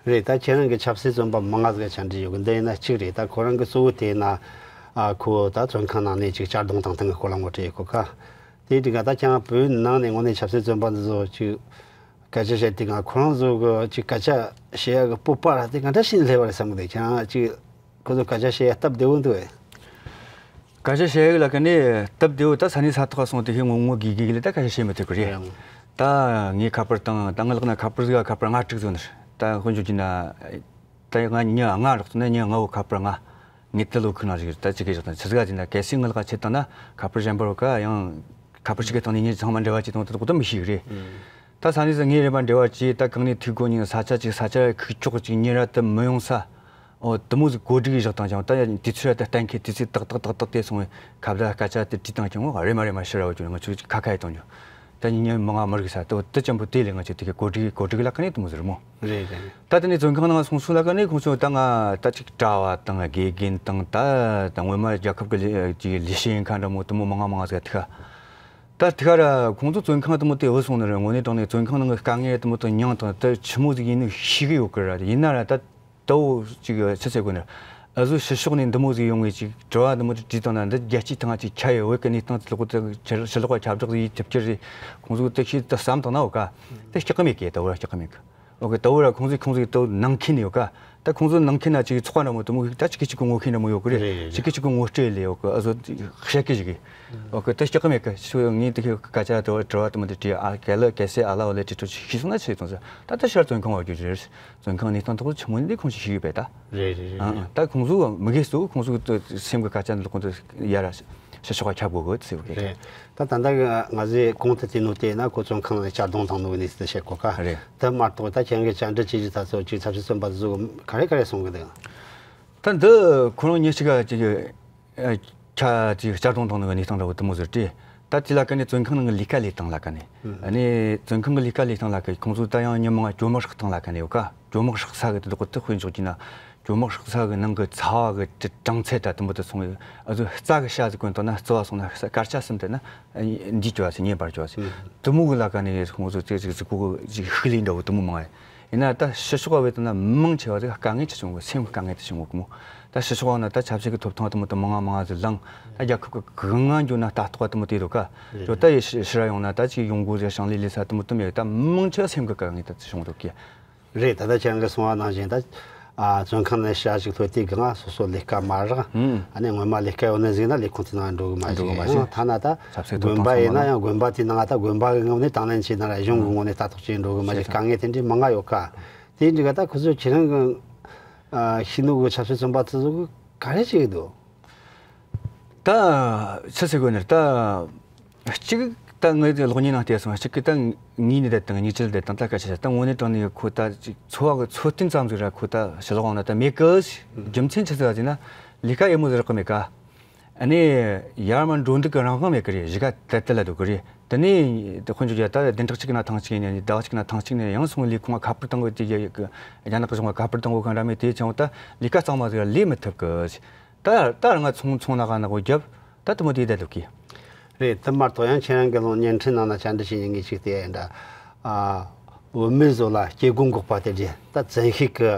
རེད། ད་ཁྱེད་རང་གི་ཆབ་སྲིད་བཙོན་པ་མང་ང་ཟིག་ཆ་འདྲི་ཡོད་གི། འདི་ཡིན་ན་གཅིག་རེད། ད་ཁོ་རང་གི་གཙོ་བོ་དེ་ན་ཨ་ཁོ་ད་བཙོན་ཁང་ནང་ནས་ཅིག་གཅར་རྡུང་བཏང་སྟངས་གི་སྐོར་ལ་ངོ་སྤྲོད་ཡེད་གོ་ཁ། དེ་དུས་ག་ད་ཁྱེད་རང་བོད་ནང་ནས་དངོས་གནས་ཆབ་སྲིད་བཙོན་པ་འདི་ཚོ་ཅིག་སྐད་ཆ་བཤད་དུས་ང་ཁོ་རང་ཚོ་གི་ཅིག་སྐད་ཆ་བཤད་ཡ་གི་སྤོབས་པ་ར་དེ་ག་འདྲ་ཞིག་སླེབས་པ་རེད་བསམ་གི་འདུག། ཁྱེད་རང་ཅིག་ཁོ་ཚོ་སྐད་ཆ་བཤད་ཡ་སྟབས་བདེ་བོ་འདུག་ཨེ། སྐད་ཆ་བཤད་ཡ་ལ་ཀ་ནས་སྟབས་བདེ་བོ་ད་ས་གནས་ས་ཐོག་སོང་དེ་ཧེ་ངོ་ངོ་དགོས་དགོས་ལ་ད་སྐད་ཆ་བཤད་མི་ཐུབ་གི་རེད། རེད། ད་ངས་ཁ་པར་བཏང་། ད་ང་ལག་ན་ཁ་པར་ཟིག་ག་ཁ་པར་ལྔ་དྲུག་ཟིག་ནི་རེད། ད་དཔེ་འཇོག་རྒྱུ་ན་ད་ང་ཉི་ལྔ་རོགས་ན་ཉི་ལྔ་བོ་ཁ་པར་ལྔ། ངས་དེ་ལོ་ཁུག་ནང་ཞིག་ད་ཅི་གེ་ཞོག་དང་ཆི་ཟིག་ག་ཅི་ན་གལ་སྲིད་ང་ལ་ཁ་ཆད་བཏང་ན་ཁ་པར་གཞན་པ་རོ་ཀ་ཡང་ཁ་པར་ཆི་གེ་བཏང་ནས་ཉིན་ཚང་མ་འབྲེལ་བ་ཅིག་བཏང་དེ་ད་མི་ཤེས་གི་རེད། ད་ས་གནས་སུ་ངའི་རེ་བ་འབྲེལ་བ་ཅིག་ད་གང་ནས་ཐུག་གོ་ཉིན་ས་ཆ་ཅིག་ས་ཆ་ཁུག་ཀྱོག་ཅིག་ཉིན་ར་དུ་མི་ཡོང་ས། ཨོ་དུ་མོ་ཟིག་གོ་སྒྲིག་བཞག་བཏང་ཀྱང་ད་དུས་ཚོད་ར་ད་གཏན་འཁེལ་དུས་ཚོད་ཏག་ཏག་ཏག་ཏག་དེ་སོང་བས་ཁ་བརྡ་སྐད་ཆ་དེ་དྲིས་བཏང་ཀྱང་ཨོ་རེ་མ་རེ་མ་ཤི་ར་བ་ཅུ་ང་ཚོས་ཁ་ཁ་ཡི་བཏང་རྒྱུ། ད་ཉིན་ཉིན་མི་ང་མི་རིག་ས་དུ་དུ་ཅམ་པོ་དེ་ལས་ང་ཚོས་དེ་གི་གོ་སྒྲིག་གོ་སྒྲིག་ལ་ཀ་ནས་དུ་མོ་ཟེར་མོ། རེད་རེད། ད་དེ་ནས་བཙོན་ཁང་ནང་སོང་སོང་ལ་ཀ་ནས་ཁོང་ཚོ་ད་ང་ད་ཅིག་གྲྭ་བ་དང་དགེ་རྒན་དང་ད་ད་སྔོན་མ་རྒྱལ་ཁབ་ཀྱི་ལས་ཀྱི་ལས་བྱེད་ཡིན་མཁན་འདྲ་མོ་དུ་མོ་མི་ང་མི་ང་ཟེར་ཐུག་ད་ཐུག་ར་ཁོང་ཚོ་བཙོན་ཁང་དུ་མོ་དེ་འོ་སོང་ནི་རེད། དངོས་གནས་དྲང་གནས་བཙོན་ཁང་ནང་གི་དཀའ་ངལ་དུ་མོ་དང་མྱང་དང་དུ་ཆི་མོ་ཟིག་ཡིན་ནི་ཤེས་གི་ཡོད་གི་ར། ཡིན་ན་ར་ད་ད་འོ་ཅིག་ཆི་ཟེར་དགོས་ནི། ཨ་ཟོ་ཕྱི་ཕྱོགས་ནས་འདི་མོ་ཟིག་ཡོང་ངེས་ཅིག་དྲི་བ་འདི་མོ་དེ་དྲིས་བཏང་ན་འདི་རྒྱལ་སྤྱིའི་ཐང་ཅིག་ཆ་ཡོད་བོད་ཀྱི་གནས་སྟངས་དེ་ལོག་དེ་ཕྱི་ལོགས་ཁ་ཁྱབ་བསྒྲགས་ཡིས་ཐེབས་ཀྱི་རེད། ཁོང་ཚོ་དེ་ཤེས་དེ་བསམ་བཏང་ན་འོ་ཀ་དེ་སྐྱག་གི་མེད་གི། ད་འོ་ར་སྐྱག་གི་མེད་གི། འོ་ཀ་ད་འོ་ར་ཁོང་ཚོས་ཁོང་ཚོའི་དོ་ནང་ཁྱིན་ཡོད་ཀ་ད་ཁོང་ཚོ་ནང་ཁྱིན་ན་ཅིག་ཚོགས་པ་འདྲ་མོ་དེ་མོ་ད་ཅིག་གི་ཅིག་གི་ངོ་ཁྱིན་འདྲ་མོ་ཡོད་གི་རེད། རེད་རེད། ཅིག་གི་ཅིག་གི་ངོ་སྤྲོད་ལས་ཡོད་གི། ཨ་ཟོ་བཤད་གི་ཞིག་གི། འོ་ཀ་དེ་སྐྱག་གི་མེད་གི། ཤོ་ངས་དེ་གི་སྐད་ཆ་དྲི་བ་དྲི་བ་དེ་མོ་དེ་དྲིས། ཨ་གལ་ལ་གལ་སྲིད་ཨ་ལ་འོ་ལས་དྲིས་ཐུབ་ཤེས་སོང་ན་ཆི་ཡོད་སོང་ཟེར། ད་ད་ཤར་བཙོན་ཁང་བ་རྒྱུ་རེད། བཙོན་ཁང་གནས་སྟངས་ཐོག་ཆི་མོ་ཡིན་དེ་ཁོང་ཞིག་ཤེས་ཡོད་པས་ད། རེད་རེད་རེད། ཨ་ཨ་ད་ཁོང་ཚོ་མི་དགོས་སུ་ཁོང་ཚོ་སེམས་ཀྱི་སྐད་ཆ་འདི་ཁོང་ཚོ་ཡ་ར་ཕྱི་ཕྱོགས་ཁ་ཁྱབ་དགོས་གི་ཟེར་བ་གི། རེད། ད་ད་ལྟ་གི་ང་ཚོས་གོང་དུ་བལྟས་ནོ་དེ་ན་ཁོ་བཙོན་ཁང་ནས་གཅར་རྡུང་བཏང་ནོ་གི་གནས་ཚུལ་བཤད་གོ་ཀ། རེད། དེ་མ་གཏོགས་ད་ཁྱེད་ཀྱི་བཅར་འདྲི་བྱེད་རྒྱུ་ད་ཚོ་ཅིག་ཆབ་སྲིད་བཙོན་པ་ཚོ་ག་རེ་ག་རེ་གསུང་གི་འདུག། ད་འདི་ཁོ་རང་ཉིན་ཞིག་ག་ཅིག་ཨ་ཁ་ཅིག་གཅར་རྡུང་བཏང་ནོ་གི་གནས་སྟངས་འདྲ་བོ་དེ་མོ་ཟེར་ཏེ། ད་དེ་ལ་ཀ་ནས་བཙོན་ཁང་ནང་གི་ལས་ཀ་ལས་སྟངས་ལ་ཀ་ནས། ཨ་ནས་བཙོན་ཁང་གི་ལས་ཀ་ལས་སྟངས་ལ་ཀ་ཁོང་ཚོ་ད་ཡང་ཉི་མ་ང་གྲོ་མ་སྲེག་སྟངས་ལ་ཀ་ནས་ཡོད་ཀ་གྲོ་མ་སྲེག་ས་གི་དེ་དག་དེ་དཔེ་འཇོག་རྒྱུ་ན། གྲོ་མ་སྲེག་ས་གི་ནང་གི་ཚ་བ་གི་གྲང་ཚད་ད་དུམ་བུ་དུ་སོང་བའི་ཨ་ཚོ་རྩྭ་གི་ཤ་ཟིག་གོན་བཏང་ན་རྩི་བ་སོང་ན་དཀར་ཆ་གསུམ་དེ་ན་འདིས་བཅོ་བ་ཟེར་ཉེས་པར་བཅོ་བ་ཟེར། དུ་མོ་གི་ལ་ཀ་ནས་ཁོང་ཚོ་ཙེ་ཙིག་ཟིག་གོ་གི་ཤིག་ཤི་ལས་འདྲ་བོ་དུ་མོ་མང་བས། ཡིན་ན་ད་ཕྱི་ཕྱོགས་བ་བས་དང་ན་མང་ཆེ་བ་ཟིག་དཀའ་ངལ་ཆེ་བྱུང་གི་སེམས་དཀའ་ངལ་དུ་བྱུང་གི་མོ། ད་ཕྱི་ཕྱོགས་བ་ན་ད་ཆབ་སྲིད་ཀྱི་ཐོབ་ཐང་དུ་མོ་དུ་མང་ང་མང་ང་ཟིག་ལངས། ད་རྒྱལ་ཁབ་ཀྱི་གང་ང་འགྱོ་ན་ལྟ་རྟོག་པ་དུ་མོ་དེ་རུ་ཀ་ཇོ་ད་ཡི་ཕྱི་ར་ཡོང་ན་ད་ཅིག་ཡོང་སྒོ་ཟིག་ཞིང་ལས་ལས་ས་དུ་མོ་དུ་མེད། ད་མང་ཆེ་བ་སེམས་ཀྱི་དཀའ་ངལ་དུ་བྱུང་འདུག་གི། རེད། ད་ལྟ་ཁྱེད་རང་གིས་གསུངས་པ་ནང་བཞིན་ད། ཨ། བཙོན་ཁང་ནས་ཞ་ཞིག་ལྷོད་དེ་གང་སོ་སོ་ལས་ཀ་མ་རག་ཨ་ནི་སྔོན་མ་ལས་ཀ་ཡོད་ནི་ཟིག་ན་ལས་ཁུངས་དེ་ནང་འགྲོ་གི་མ་འགྲོ་གི་མ་ཞིག་ཐ་ན་ད་ཆབ་སྲིད་ཐོབ་དགོན་ཐང་པ་ཡིན་ན་ཡང་དགོན་པ་དེ་ནང་ད་དགོན་པ་གི་ངོས་ནས་དང་ལེན་བྱས་ན་ར་གཞུང་གི་ངོས་ནས་ལྟ་རྟོག་བྱས་འགྲོ་གི་མ་ཞིག་དཀའ་ངལ་དེ་འདྲའི་མང་ང་ཡོད་ཀ་དེ་འདྲ་ག་ད་ཁོ་ཚོ་ཁྱེད་རང་གི་ཤེས་ནོ་གི་ཆབ་སྲིད་བཙོན་པ་དེ་ཚོ་གི་ག་རེ་བྱེད་གི་འདུག་ད་ཆི་ཟེར་དགོས་ནི་རེད། ད་གཅིག་ད་ངའི་གློག་བརྙན་ནང་བལྟས་སོང་། གཅིག་གི་ད་ངའི་ནི་བསྡད་དང་གཉིས་ཆར་བསྡད་དང་ད་སྐད་ཆ་བཤད་ད་དངོས་གནས་དྲང་གནས་ཁོ་ད་ཅིག་འཚོ་བ་གི་འཚོ་རྟེན་ཙམ་ཟིག་ར་ཁོ་ད་ཕྱི་ལོགས་འོང་ན་ད་མེད་གི། རྒྱུ་མཚན་ཆི་ཟིག་ར་ཟེར་ན་ལས་ཀ་ཡག་མོ་ཟིག་རག་གི་མེད་ཀ་ཨ་ནི་ཡར་མར་འགྲོ་འདུག་གི་རང་དབང་མེད་གི་རེད། གཞིས་ཀ་དལ་དལ་ལ་སྡོད་གི་རེད། དེ་ནས་དེ་དཔོན་ཆུང་རྒྱ་ད་བདུན་ཕྲག་གཅིག་ན་ཐེངས་གཅིག་ནས་ཟླ་བ་གཅིག་ན་ཐེངས་གཅིག་ནས་ཡང་སོང་ལས་ཁུངས་ཁ་པར་བཏང་གི་དེ་རྒྱ་ནག་གི་གཞུང་ཁ་པར་བཏང་གི་གང་འདྲ་མེད། དེ་ཆང་བོ་ད་ལས་ཀ་གཙང་མ་ཟིག་ལས་མི་ཐུབ་གི། ད་ད་རང་ང་ཚོང་ཚོང་ན་ག་ན་གོ་རྒྱབ་ད་དུ་མོ་དེ་བསྡད་འདུག་གི། རེད། དེ་མ་གཏོགས་ཡང་ཁྱེད་རང་གི་ལོ་བརྙན་འཕྲིན་ནང་ན་བཅར་འདྲི་བྱེད་ཉན་གི་ཅིག་དེ་ཡིན་འདྲ། ཨ། བུད་མེད་བཟོ་ལ་སྐྱེ་སྒོ་འགོག་པ་དེ་འདྲ་ད་བཙན་ཤེད་ཀྱི་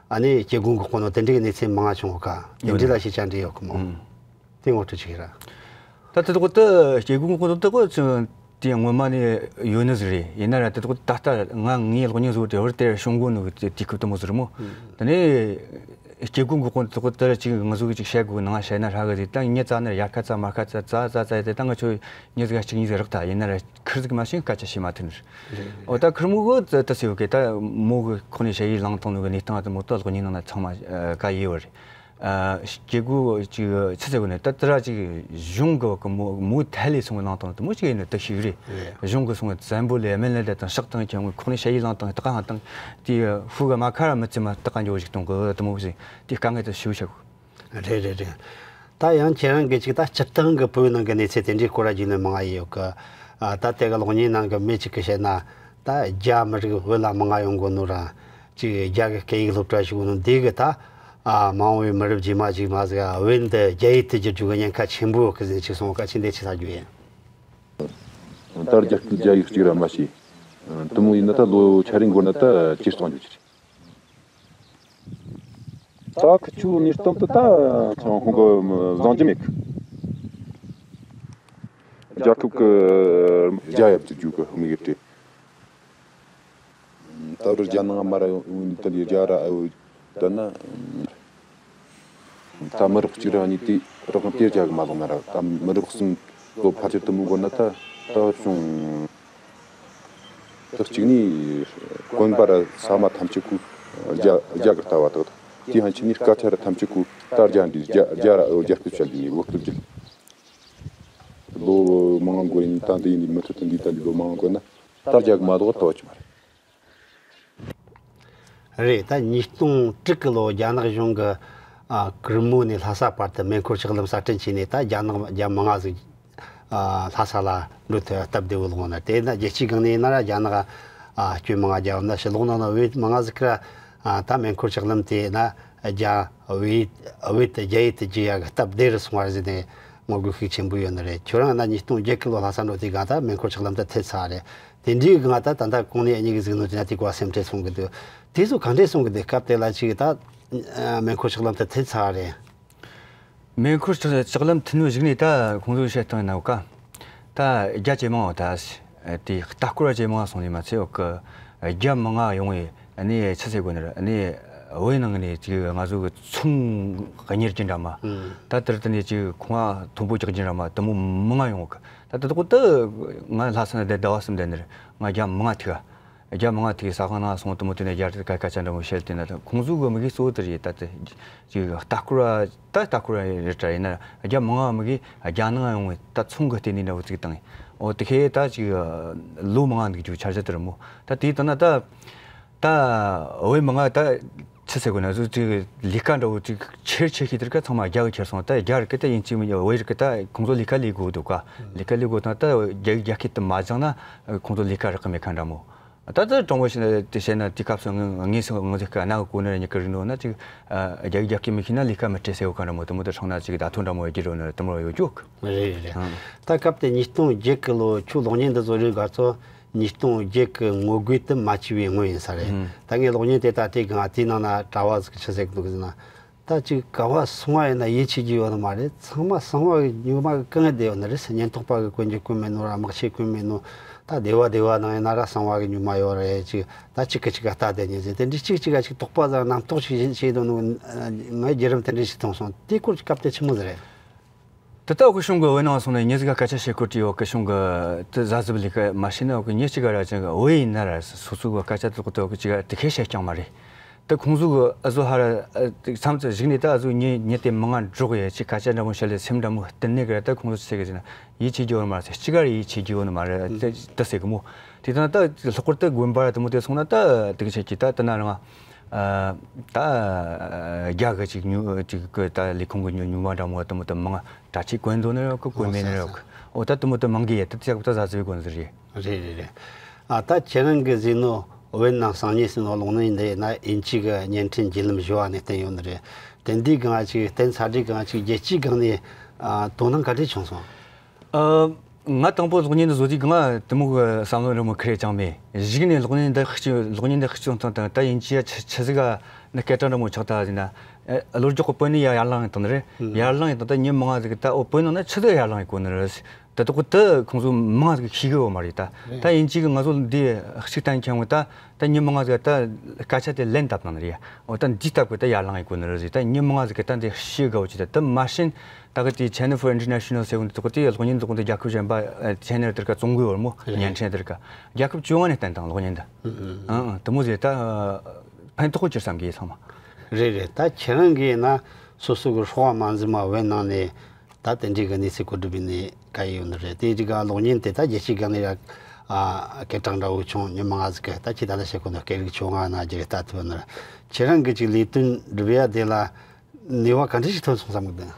ཨ་ནི་སྐྱེ་སྒོ་འགོག་པ་ནོ་དེ་འདྲའི་གནས་ཚུལ་མང་ང་བྱུང་ག་དེ་ཡོད་འདྲ་ལ་ཞིག་བཅར་འདྲི་ཡོད་གི་མོ། ཨང་། དེ་ངོ་སྤྲོད་ཅིག་ར། ད་དེ་དག་ད་སྐྱེ་སྒོ་འགོག་པ་དེ་དག་ཅི་དེ་སྔོན་མ་ནས་ཡོད་ནི་ཟིག་རེད། ཡིན་ན་ར་དེ་དག་ད་ལྟ་ང་ངའི་གློག་བརྙན་བཟོ་དེ་བར་དེར་བྱུང་དགོས་ནོ་གི་དུས་སྐབས་དུ་མོ་ཟིག་རེད་མོ། དེ་ནས་སྐྱེ་སྒོ་འགོག་པ་དེ་དག་དེར་ཅིག་ང་ཚོ་གི་ཅིག་བཤད་དགོས་ནང་བཤད་ན་ཧྲ་གི་ཟིག་ད་ངས་རྩ་ནས་ཡར་ཁ་རྩ་མར་ཁ་རྩ་རྩ་རྩ་ཡེ་དེ་ད་ང་ཚོ་མྱི་ཟིག་གཅིག་གཉིས་ཟིག་རག་ད་ཡིན་ན་ར་ཁིར་ཟིག་མ་ཤེས་སྐད་ཆ་བཤད་མ་ཐུབ་ནི་རེད། འོ་ད་ཁིར་མོ་གི་ད་ད་ཟེར་ཡོད་གི་ད་མོ་གི་ཁོ་ནས་ཞ་ཡི་ལངས་བཏང་ནོ་གི་གནས་སྟངས་དུ་མོ་ད་གློག་བརྙན་ནང་ན་ཚང་མ་ཨ་ག་ཡེ་བ་རེད། ཨ། སྐྱེ་དགུ་ཅིག་ཆི་ཟེར་གོ་ནས་ད་དེ་ར་ཅིག་གཞུང་གི་གི་མོ་མོ་ཐལ་ལེ་སོང་གི་ལངས་བཏང་དུ་མོ་ཅིག་ཡིན་ནི་ད་ཤིག་རེད། རེད། གཞུང་གི་སོང་གི་བཙན་པོ་ལས་སྨན་ལས་ད་དང་ཕྱག་དང་ཁྱེད་མོ་ཁོ་ནས་ཞ་ཡི་ལངས་བཏང་ད་ག་ཧང་དང་དེ་ཧུ་གི་མ་ཁ་ར་མི་ཚེ་མ་ད་ག་འཇོག་ཞིག་གཏོང་གི་དུ་མོ་ཞིག་དེ་དཀའ་ངལ་དུ་ཞུ་བྱ་གོ། རེད་རེད་རེད། ད་ཡང་ཁྱེད་རང་གིས་ཅིག་ད་སྤྱིར་བཏང་གི་བོད་ནང་གི་གནས་ཚུལ་དེ་འདྲའི་སྐོར་ར་བརྗོད་ནི་མང་ང་ཡོད་གི། ཨ། ད་དེ་གི་གློག་བརྙན་ནང་གི་མི་གཅིག་གིས་བཤད་ན་ད་རྒྱ་མི་རིགས་བོད་ལ་མང་ང་ཡོང་གོ་ནོ་ར་ཅིག་རྒྱ་གི་སྐད་ཡིག་སློབ་གྲྭ་ཞུགས་ནོ་འདི་གི་ད་ཨ་མ་འོངས་པའི་མི་རབས་རྗེས་མ་ཅིག་མ་ཟིག་བོད་འདི་རྒྱ་ཡིག་ཏུ་བསྒྱུར་རྒྱུ་གི་ཉེན་ཁ་ཆེན་པོ་ཡོད་གི་ཟེར་ཅིག་གསུངས་ག་ཆི་འདི་ཆི་ས་རྒྱུ་ཡིན། ད་རྒྱ་སྐད་རྒྱ་ཡིག་གཅིག་ར་མ་ཤེས། དུ་མོ་ཡིན་ན་ད་ལོ་ཆ་རེ་འགོར་ན་ད་ཇེ་སྟོང་འགྱོ་རྒྱུ་རེད། ད་ཁི་ཆུ་གནས་སྟངས་དེ་ད་ཚང་ཁོང་གི་བཟང་རྒྱུ་མེད་གི། རྒྱལ་ཁབ་ཀྱི་རྒྱ་ཡབ་ཀྱི་རྒྱུ་གི་མི་གི་ཏེ། ད་རུ་རྒྱ་ནང་མ་ར་ཡོང་དེ་འདི་རྒྱ་ར་ཨེ་ད་ན། ད་མི་རབས་གཅིག་ར་གཉིས་དེ་རག་དེ་རྒྱ་གི་མ་ལོག་ན་ར་ད་མི་རབས་གསུམ་ལོ་ཕལ་ཆེར་དུ་མོ་འགོར་ན་ད་ད་བྱུང་། དེ་གཅིག་ནི་དགོན་པ་ར་ས་མ་ཐམས་ཅད་ཀུ་རྒྱ་རྒྱ་གི་ལྟ་བ་དག་དང་དེ་ཧན་ཆི་ནི་སྐད་ཆ་ར་ཐམས་ཅད་ཀུ་ད་རྒྱ་འདི་རྒྱ་རྒྱ་ར་ཨོ་རྒྱ་སྐད་བཤད་འདི་ནི་བོད་སྐད་བརྒྱུད་ལོ་མང་འགོར་ཡིན། ད་འདི་ཡིན་འདི་མི་ཐུབ་ད་འདི་ད་འདི་ལོ་མང་འགོར་ན་ད་རྒྱ་གི་མ་གཏོགས་ལྟ་བ་ཅི་མ་རེད། རེད། ད་ཉིས་སྟོང་དྲུག་གི་ལོ་རྒྱ་ནག་གཞུང་གི་ཨ་གུར་མོ་ནས་ལྷ་ས་བར་དུ་མེ་འཁོར་ལྕགས་ལམ་གསར་སྐྲུན་བྱས་ནས་ད་རྒྱ་ནག་རྒྱ་མི་ང་ཟིག་ཨ་ལྷ་ས་ལ་འགྲོ་ཐུབ་སྟབས་བདེ་བོ་ལོག་ན། དེ་ན་རྒྱལ་སྤྱིའི་སྒང་ནས་ཡིན་ན་ར་རྒྱ་ནག་ཨ་སྐྱོན་མང་ང་རྒྱབ་ན་ཕྱི་ལོགས་ནང་ན་བོད་མི་ང་ཟིག་གིས་ར་ཨ་ད་མེ་འཁོར་ལྕགས་ལམ་དེ་ན་རྒྱ་བོད་བོད་དུ་རྒྱ་ཡིག་ཏུ་བསྒྱུར་ཡ་གི་སྟབས་བདེ་རུ་སོང་བ་རེད་ཟེར་ནས་ངོ་རྒོལ་ཤུགས་ཆེན་པོ་ཡོད་ནི་རེད། ཁྱོད་རང་ན་ཉིས་སྟོང་བརྒྱད་གི་ལོ་ལྷ་ས་འགྲོ་དུས་སྒང་ད་མེ་འཁོར་ལྕགས་ལམ་དེ་ཐལ་ཚར་རེད། དེ་འདྲའི་སྒང་ད་ད་ལྟ་གོང་ནས་གཉིས་ཀྱི་གཟིགས་ནོ་དེ་ན་དེ་ག་སེམས་ཁྲལ་སོང་གི་འདུག་དེ་ཚོ་ག་འདྲས་སོང་གི་འདུག་སྐབས་དེ་ལ་ཅིག་ད་མེ་འཁོར་ལྕགས་ལམ་དེ་ཐལ་ཚར་རེད། མེ་འཁོར་ལྕགས་ལྕགས་ལམ་ཐལ་ནོ་གཞུག་ནས་ད་ཁོང་ཚོས་བཤད་སྟངས་ཡིན་ན་འོ་ཀ་ད་རྒྱ་ཇེ་མང་བ་ད་དེ་ལྟ་སྐོར་བ་ཇེ་མང་སོང་ནས་མ་ཚད་འོ་ཀ་རྒྱ་མི་ང་ཡོང་བའི་ཨ་ནི་ཆི་ཟེར་དགོས་ནི་རེད། ཨ་ནི་བོད་ནང་ནས་ཅིག་ང་ཚོ་གི་ཚོང་གཉེར་རྒྱུ་འདྲ་མ། ད་དེར་དེ་ནས་ཅིག་ཁང་པ་མཐོན་པོ་རྒྱག་རྒྱུ་འདྲ་མ་དེ་མོ་མི་ང་ཡོང་གི། ད་དེ་དག་དེ་ང་ལྷ་ས་ནས་བསྡད་ཟླ་བ་གསུམ་བསྡད་ནི་རེད། ང་རྒྱ་མི་ང་ཐུག་རྒྱ་མི་ང་ཐུག་ས་ཁང་ནང་སོང་དེ་མོ་དེ་ནས་རྒྱ་རིགས་སྐད་ཆ་འདྲ་མོ་བཤད་དེ་ན་ད་ཁོང་ཚོ་གི་དམིགས་ཡུལ་གཙོ་བོ་དེ་རེད། ད་དེ་ཅིག་ལྟ་སྐོར་བ་ད་ལྟ་སྐོར་བ་རེད་དྲ་ཡིན་ན་རྒྱ་མི་ང་དམིགས་ཡུལ་རྒྱ་ནང་ཡོང་བའི་ད་ཚོང་གི་ལྟེ་གནས་འདྲ་བོ་བཙུགས་བཏང་། འོ་དེ་ཁའི་ད་ཅིག་ལོ་མང་འདུག་རྒྱུ་འཆར་གཞི་དེ་རེད་མོ། ད་དེའི་སྟེང་ན་ད་ད་བོད་མི་ང་ད་ ཆི་ཟེར་དགོས་ན་ཟུ་ཅིག་ལས་ཀ་འདྲ་བོ་ཅིག་ཆེར་ཆེར་ཤེས་དེར་ཀ་ཚང་མ་རྒྱ་གི་ཁྱེར་སོང་། ད་རྒྱ་རིགས་ཀྱི་ད་ཡིན་གཅིག་མིན་གཅིག་བོད་རིགས་ཀྱི་ད་ཁོང་ཚོ་ལས་ཀ་ལས་དགོས་འདུག་ག་ལས་ཀ་ལས་དགོས་དང་ད་རྒྱ་རྒྱ་སྐད་དུ་མ་སྦྱངས་ན་ཁོང་ཚོ་ལས་ཀ་རག་གི་མེད་མཁན་འདྲ་མོ། ད་ད་དྲང་པོ་བཤད་ན་དེ་བཤད་ན་དེ་སྐབས་སུ་ངས་ངས་སུ་ངོ་ཟིག་ག་ན་གི་གོ་ནི་ར་ཉི་གི་རིག་ནོ་ན་ཅིག་རྒྱ་རྒྱ་སྐད་མི་ཤེས་ན་ལས་ཀ་མི་སྤྲད་ཟེར་བ་ག་འདྲ་མོ་དེ་མོ་དེ་སྲང་ན་ཅིག་བརྡ་ཐོ་འདྲ་མོ་ཡོད་ཀྱི་རོ་ནི་དེ་མོ་ར་ཡོད་ཀྱོག་རེད་རེད་རེད། ད་སྐབས་དེ་ཉིས་སྟོང་བརྒྱད་གི་ལོ་ཁྱོད་གློག་བརྙན་འདི་བཟོ་རིགས་ག་ཚོ། ཉིས་སྟོང་བརྒྱད་ཀྱི་ངོ་རྒོལ་དུ་མ་བྱས་པའི་སྔོན་ཡིན་ས་རེད། ད་ངས་གློག་བརྙན་དེ་ད་ལྟའི་སྒང་དེའི་ནང་ན་གྲྭ་བ་ཟིག་ཆི་ཟེར་གི་འདུག་ཟེར་ན། ད་ཅིག་ག་བ་སོང་བ་ཡིན་ན་ཡིད་ཆེས་རྒྱུ་ཡོད་ནི་མ་རེད། ཚང་མ་གསང་བ་གི་སྨྱུག་མ་གི་གང་ངེ་བསྡད་ཡོད་ནི་རེད། ཉེན་རྟོག་པ་གི་གོན་རྒྱུ་གོན་མེད་ནོ་ར་དམག་ཆས་གོན་མེད་ནོ། ད་སྡེ་བ་སྡེ་བ་ནང་ཡིན་ན་ར་གསང་བ་གི་སྨྱུག་མ་ཡོད་རེད། ཅིག་ད་གཅིག་གི་གཅིག་ག་ལྟ་བསྡད་ཉེ་ཟེར་དེ་འདྲའི་གཅིག་གཅིག་ག་ཅིག་དོགས་པ་ཟ་རྣམ་རྟོག་ཅིག་བྱེད་དོ་ནོ། ངའི་བརྒྱུད་རིམ་དེ་འདྲའི་ཞིག་མཐོང་སོང་། དེའི་སྐོར་གྱི་སྐབས་དེ་ཆི་མོ་ཟིག་རེད། དེ་ལྟ་བུ་གི་གཞུང་གི་བོད་ནང་སོང་ནས་ཉེ་ཟིག་ག་སྐད་ཆ་བཤད་གོ་དྲིས་བ་གི་གཞུང་གི་དེ་ཟ་ཟིབ་ལས་ཀ་མ་བྱས་ན་བ་གི་ཉེ་གཅིག་ག་ར་ཅན་གི་བོད་ཡིན་ན་ར་སོ་སོ་གི་སྐད་ཆ་དེ་ལོག་དེ་བ་གི་ཅིག་ག་དེ་ཁས་བཤད་རྐྱང་མ་རེད། དེ་ཁོང་ཚོ་གི་ཨ་ཟོ་ཧ་ར་མཚམས་ཚོ་གཞིགས་ནས་ད་ཨ་ཟོ་ཉེ་ཉེ་དེ་མི་ང་འགྲོག་ཡ་ཅིག་སྐད་ཆ་འདྲ་མོ་བཤད་ལས་སེམས་འདྲ་མོ་བསྟུན་ནས་གི་ར་ད་ཁོང་ཚོ་ཚེ་གི་ཟིན་ན་ཡིད་ཆེས་རྒྱུ་བོ་མ་རེད། གཅིག་ག་ར་ཡིད་ཆེས་རྒྱུ་བོ་ནི་མ་རེད། དེ་དེ་ཟེར་གི་མོ། དེ་ད་ད་ལྷག་པར་དུ་དགོན་པ་ར་དེ་མོ་དེ་སོང་ན་ད་དེ་གི་ཆེད་ཀྱི་ད་དེ་ན་རང་ད་རྒྱ་གི་ཅིག་ཉུ་ཅིག་གི་ད་ལས་ཁུངས་གི་ཉུ་ཉུང་བ་འདྲ་མོ་དེ་མོ་དེ་མང་ང་གྲྭ་ཆས་གོན་འདུག་ནི་རེད་གི་གོན་མེད་ནི་རེད་གི། འོ་ད་དེ་མོ་དེ་མང་གི་ཡ་དེ་ཅག་ད་ཟ་ཟི་བའི་གོན་ཟི་རེད། རེད་རེད་རེད། ཨ་ད་ཁྱེད་རང་གི་ཟིན་ནོ་བོད་ནང་སང་ཉིན་ཟིན་ནོ་གློག་བརྙན་འདི་ན་ཨིན་ཇི་གི་བརྙན་འཕྲིན་བརྒྱུད་ལམ་ཞུ་བ་ནས་བསྟན་ཡོད་ནི་རེད། དེ་འདིའི་སྒང་ཅིག་བསྟན་ཚར་དུས་སྒང་ཅིག་རྒྱལ་སྤྱིའི་སྒང་ནས་ཨ་དོ་སྣང་ག་འདྲས་བྱུང་སོང་། ཨ། ང་དང་པོ་གློག་བརྙན་འདི་བཟོ་དུས་སྒང་དེ་མོ་གི་བསམ་བློ་འདྲ་མོ་ཁེར་རེ་ཅང་མེད། གཞུག་ནས་གློག་བརྙན་འདི་ཤི་གློག་བརྙན་འདི་ཤི་བཅུག་སྟངས་དང་ད་ཡིན་གྱི་ཆི་ཆི་ཟིག་ག་ནི་སྐད་གྲགས་འདྲ་མོ་ཆགས་ད་ཟིན་ན། ཨ་བློ་སྦྱོང་གི་པོ་ནི་ཡ་ཡར་ལངས་ཡིན་དང་ནི་རེད། ཡར་ལངས་ཡིན་དང་ད་ཉི་མ་ང་ཟིག་ད་ཨོ་པོ་ནང་ན་ཆི་ཟིག་ཡར་ལངས་ཡིན་གོ་ནི་རེད། དེ་དག་དེ་ཁོང་ཚོ་མང་ཟིག་ཤེས་གི་ཡོད་མ་རེད་ད། ད་ཡིན་གཅིག་གི་ང་ཚོ་འདི་གཅིག་གཏན་འཁྱོངས་ད་ད་ཉི་མ་ང་ཚོ་ད་སྐད་ཆ་དེ་ལན་བཏབ་ན་ནི་རེད། འོ་ད་འདི་ལྟ་བུ་ད་ཡར་ལངས་ཡིན་གོ་ནི་རེད་ཟིག་ད་ཉི་མ་ང་ཚོ་གི་ད་འདི་ཤེས་དགའ་བོ་ཅིག་ད་དེ་མ་ཤེས་ད་གི་དེ་Channel for International ཟེར་བ་འདི་ཚོ་དེ་གློག་བརྙན་འདི་ཚོ་འདི་རྒྱལ་ཁབ་གཞན་པ་ཆེ་ནལ་དེར་ཀ་བཙོང་གི་ཡོད་མོ། བརྙན་འཕྲིན་དེར་ཀ་རྒྱལ་ཁབ་བཅོ་ལྔ་ནས་བསྟན་དང་གློག་བརྙན་འདི། ཨང་ཨང་དེ་མོ་ཟིག་ད་ཕན་ཐོགས་ཅིག་བསམ་གི་ཡིན་ཚང་མ། རེད་རེད། ད་ཁྱེད་རང་གིས་ན་སོ་སོ་གི་ཧྲོག་མ་འཛིན་མ་བོད་ནང་ནས། ད་དེ་འདྲའི་གི་གནས་ཚུལ་གོ་སྒྲུབ་པའི་ནས་ག་ཡི་ཡོད་ནི་རེད། དེ་རིགས་ག་གློག་བརྙན་དེ་ད་རྒྱལ་སྤྱིའི་སྒང་ནས་ཡ་ཨ་སྐད་གྲགས་འདྲ་བོ་བྱུང་ཉི་མ་ང་ཟིག་གི་ད་ཁྱེད་ད་ལྟ་བཤད་གོ་ནོ་སྐད་རིགས་བཅོ་ལྔ་ན་བརྗེ་རེད་ད་ཐུབ་ནི་རེད། ཁྱེད་རང་གི་ཅིག་ལས་དོན་སྒྲུབ་ཡ་དེ་ལ་ནུས་པ་ག་འདྲ་ཞིག་ཐོན་སོང་བསམ་གི་འདུག་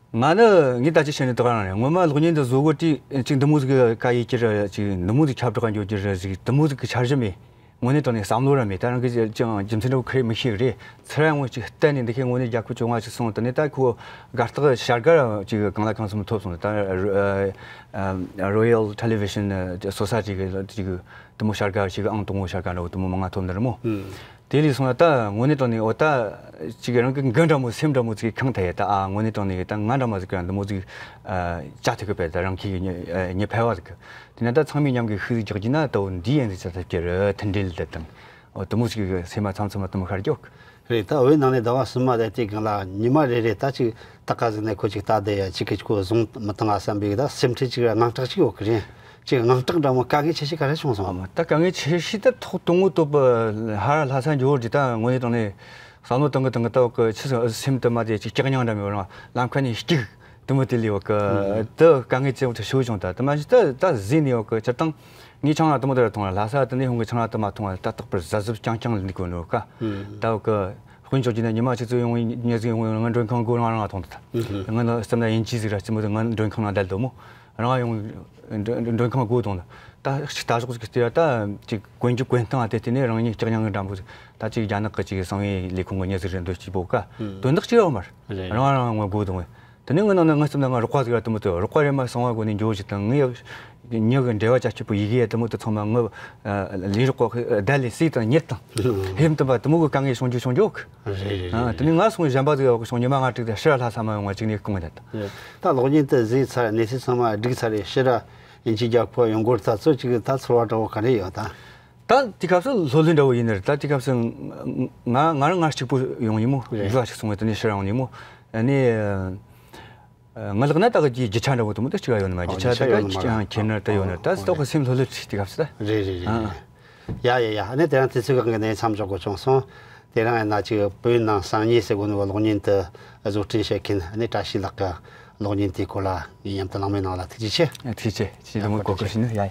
ང་ནི་ངས་ད་ཅི་བཤད་ནི་དག་རང་རེད། ངོ་མ་གློག་བརྙན་དེ་བཟོ་གོ་དུས་ཅིག་འདི་མོ་ཟིག་གི་ག་ཡི་ཁྱེར་ཅིག་འདི་མོ་ཟིག་ཁྱབ་བསྒྲགས་འགྱོ་རྒྱུ་རེད་ཟིག་འདི་མོ་ཟིག་གི་འཆར་གཞི་མེད། དངོས་གནས་དྲང་གནས་བསམ་བློ་ར་མེད། ད་རང་གིས་ཅང་རྒྱུ་མཚན་འདྲ་བོ་ཁེར་མི་ཤེས་རེད། ཚུར་ཡང་ངོ་ཅིག་བལྟས་ནས་འདི་ཁའི་དངོས་གནས་རྒྱལ་ཁབ་བཅོ་ལྔ་ཅིག་སོང་དེ་ནས་ད་ཁོ་དགའ་རྟགས་བྱ་དགའ་ཅིག་གང་ལ་གང་འཚམ་ཐོབ་སོང་། ད་Royal Television Society གི་ཅིག་དེ་མོ་བྱ་དགའ་ཞིག་ཨང་དང་པོ་བྱ་དགའ་འདྲ་བོ་དེ་མོ་མང་ང་ཐོབ་ནི་རེད་མོ། དེ་ལས་སོང་ན་ད་དངོས་གནས་དྲང་གནས་འོ་ད་ཅིག་རང་གི་མགུ་འདྲ་མོ་སེམས་འདྲ་མོ་ཅིག་གང་ཐད་ཡ་ད་ཨ་དངོས་གནས་དྲང་གནས་ད་ང་འདྲ་མོ་ཟིག་གི་འདི་མོ་ཟིག་བྱ་ཐུབ་གི་པས། ད་རང་གི་མྱི་ཕལ་བ་ཟིག་གི་དེ་ན་ད་ཚང་མས་མཉམ་གི་ཤུགས་རྒྱག་རྒྱུ་ན་ད་འོ་འདི་ཡན་ཟིག་ཆ་ཐུབ་ཀྱི་རེད། མཐུན་སྒྲིལ་དེ་དང་འོ་དེ་མོ་ཞིག་གི་སེམས་མ་ཚང་ཚང་མ་དེ་མོ་ཤར་རྒྱོག་རེད། ད་བོད་ནང་ནས་ཟླ་བ་གསུམ་མ་དེ་དེ་གང་ལ་ཉི་མ་རེ་རེ་ད་ཅིག་ད་ག་ཟིག་ནས་ཁོ་ཅིག་ལྟ་བསྡད་ཡ་ཅིག་གི་ཅིག་ཁོ་བཟུང་མི་བཏང་ང་བསམ་པའི་ད་སེམས་ཁྲལ་ཅིག་དངངས་སྐྲག་ཅིག་ཡོད་གི་རེད། ཅིག་དངངས་སྐྲག་འདྲ་མོ་དཀའ་ངལ་ཆེ་ཤོས་ག་རེ་བྱུང་སོང་། ཨ་མ་ད་དཀའ་ངལ་ཆེ་ཤོས་ད་ཐོག་དང་པོ་ཐོབ་པ་ཧ་ར་ལྷ་ས་འགྱོ་བར་གྱི་ད་དངོས་གནས་དྲང་གནས་བསམ་བློ་བཏང་གི་བཏང་གི་ད་བ་གི་ཆི་ཟེར་སེམས་དུ་མ་དེ་ཅིག་སྐྲག་སྣང་འདྲ་མོ་རང་ལམ་ཁ་ནས་སྐྱུག་དེ་མོ་དེ་ལས་བ་གི་ད་དཀའ་ངལ་ཆེ་བ་ད་ཤོད་བྱུང་། ད་དེ་མ་གཞི་ད་ད་གཟིགས་ནས་བ་གི་སྤྱིར་བཏང་ངས་ཆང་རག་དེ་མོ་དེ་ར་འཐུང་བ་ལྷ་ས་དེ་ནས་ཧོང་གི་ཆང་རག་དེ་མ་འཐུང་བ་ད་རྟག་པར་གཟབ་གཟབ་རྐྱང་རྐྱང་ལ་འདུག་གོ་ནོ་ཀ་ད་བ་གི་དཔེ་འཇོག་རྒྱུ་ན་ཉི་མ་གཅིག་ཙམ་ཡོང་ངས་ཟིག་ཡོང་ངས་ང་མགྲོན་ཁང་སྒོ་རང་རང་འཐུང་ད། ང་ལ་བསམ་ན་ཡིན་གཅིག་ཟིག་ར་ཅི་མོ་དེ་ང་མགྲོན་ཁང་ནང་བསྡད་འདུག་མོ། རང་ཡོང་མགྲོན་མགྲོན་ཁང་སྒོ་དང་ད་ཅིག་ལྟ་ཞོག་ཟིག་ལྟོས་ད་ཅིག་གོན་རྒྱུ་གོན་སྟངས་དེ་དེ་ནས་རང་ཉིད་སྐྲག་སྣང་གི་འདྲ་པོ་ཟིག་ད་ཅིག་རྒྱ་ནག་གི་ཅིག་གསང་བའི་ལས་ཁུངས་གི་མྱི་ཟིག་རེད་འདུག་སྐྱིད་པོ་ཀ་དོན་དག་ཅིག་ར་ཡོད་མ་རེད། རང་རང་ངོ་སྒོ་དང་དེ་ནས་ངའི་ནང་ན་ངའི་སེམས་ན་ང་རོགས་པ་ཟིག་ར་དེ་མོ་དེ་རོགས་པ་རེད་མ་གསང་བ་སྒོ་ནས་འགྱོ་ཞིག་དང་ངའི་མྱི་གི་འབྲེལ་བ་ཅག་སྐྱིད་པོ་ཡི་གེ་ཡ་དེ་མོ་དེ་ཚང་མ་ངའི་ལས་རོགས་པ་བརྡ་ལས་སྲིད་དང་གཉེར་དང་ཧེམ་དམ་པ་དེ་མོ་གི་དཀའ་ངལ་བྱུང་རྒྱུ་བྱུང་རྒྱུ་གི་རེད་རེད་རེད། དེ་ནས་ང་སོང་གཞན་པ་ཟིག་ཡོད་གི་སོང་ཉི་མ་ང་དྲུག་དེ་ཕྱིར་ལྷ་ས་མ་ཡོང་བ་ཅིག་ནས་སྐུང་ངེ་ད་ད། ད་གློག་བརྙན་དེ་བཟོས་ཚར་གནས་ཚུལ་ཚང་མ་བསྒྲིགས་ཚར་རེད་ཕྱིར་ར་ཡིན་གཅིག་རྒྱ་ཁོ་ཡོང་སྒོར་ད་ཚོད་ཅིག་ད་ཚོར་བ་འདྲ་བོ་ག་རེ་ཡོད་ད། ད་དེ་སྐབས་སུ་ལྷོད་ལྷོད་འདྲ་བོ་ཡིན་ནི་རེད། ད་དེ་སྐབས་སུ་ང་ང་རང་ང་གཅིག་པུ་ཡོང་ཡིན་མོ། རེད། འགྲོ་བ་ཞིག་སོང་བས་དེ་ནས་ཕྱིར་ཡོང་ཡིན་མོ། ཨ་ནི། ང་ལག་ན་ད་གི་རྒྱུ་ཆ་འདྲ་བོ་དུ་མོ་ད་གཅིག་ཡོད་ནི་མ་རྒྱུ་ཆ་ད་ག་ཁྱེར་ནར་ད་ཡོད་ནི་ད་སྟོག་གི་སེམས་ལྷོད་ལྷོད་ཅིག་དེ་སྐབས་སུ་ད། རེད་རེད་རེད། ཡ་ཡ་ཡ། ཨ་ནི་དེ་རིང་དུས་ཚོད་གང་གི་ནས་མཚམས་འཇོག་དགོས་བྱུང་སོང་། དེ་རིང་ཡིན་ན་ཅིག་བོད་ནང་སང་ཉིན་ཟེར་གོ་ནི་བ་གློག་བརྙན་དུ་བཟོ་སྐྲུན་བྱེད་མཁན་ཨ་ནི་བཀྲ་ཤིས་ལགས་ཀྱི་གློག་བརྙན་དེའི་སྐོར་ལ་ངས་མཉམ་དུ་གླེང་མོལ་གནང་ལ་ཐུགས་རྗེ་ཆེ། ཐུགས་རྗེ་ཆེ། ཅི་དུ་མོ་གོ་སྐབས་ཤིག་ནི་ཡ་ཡ།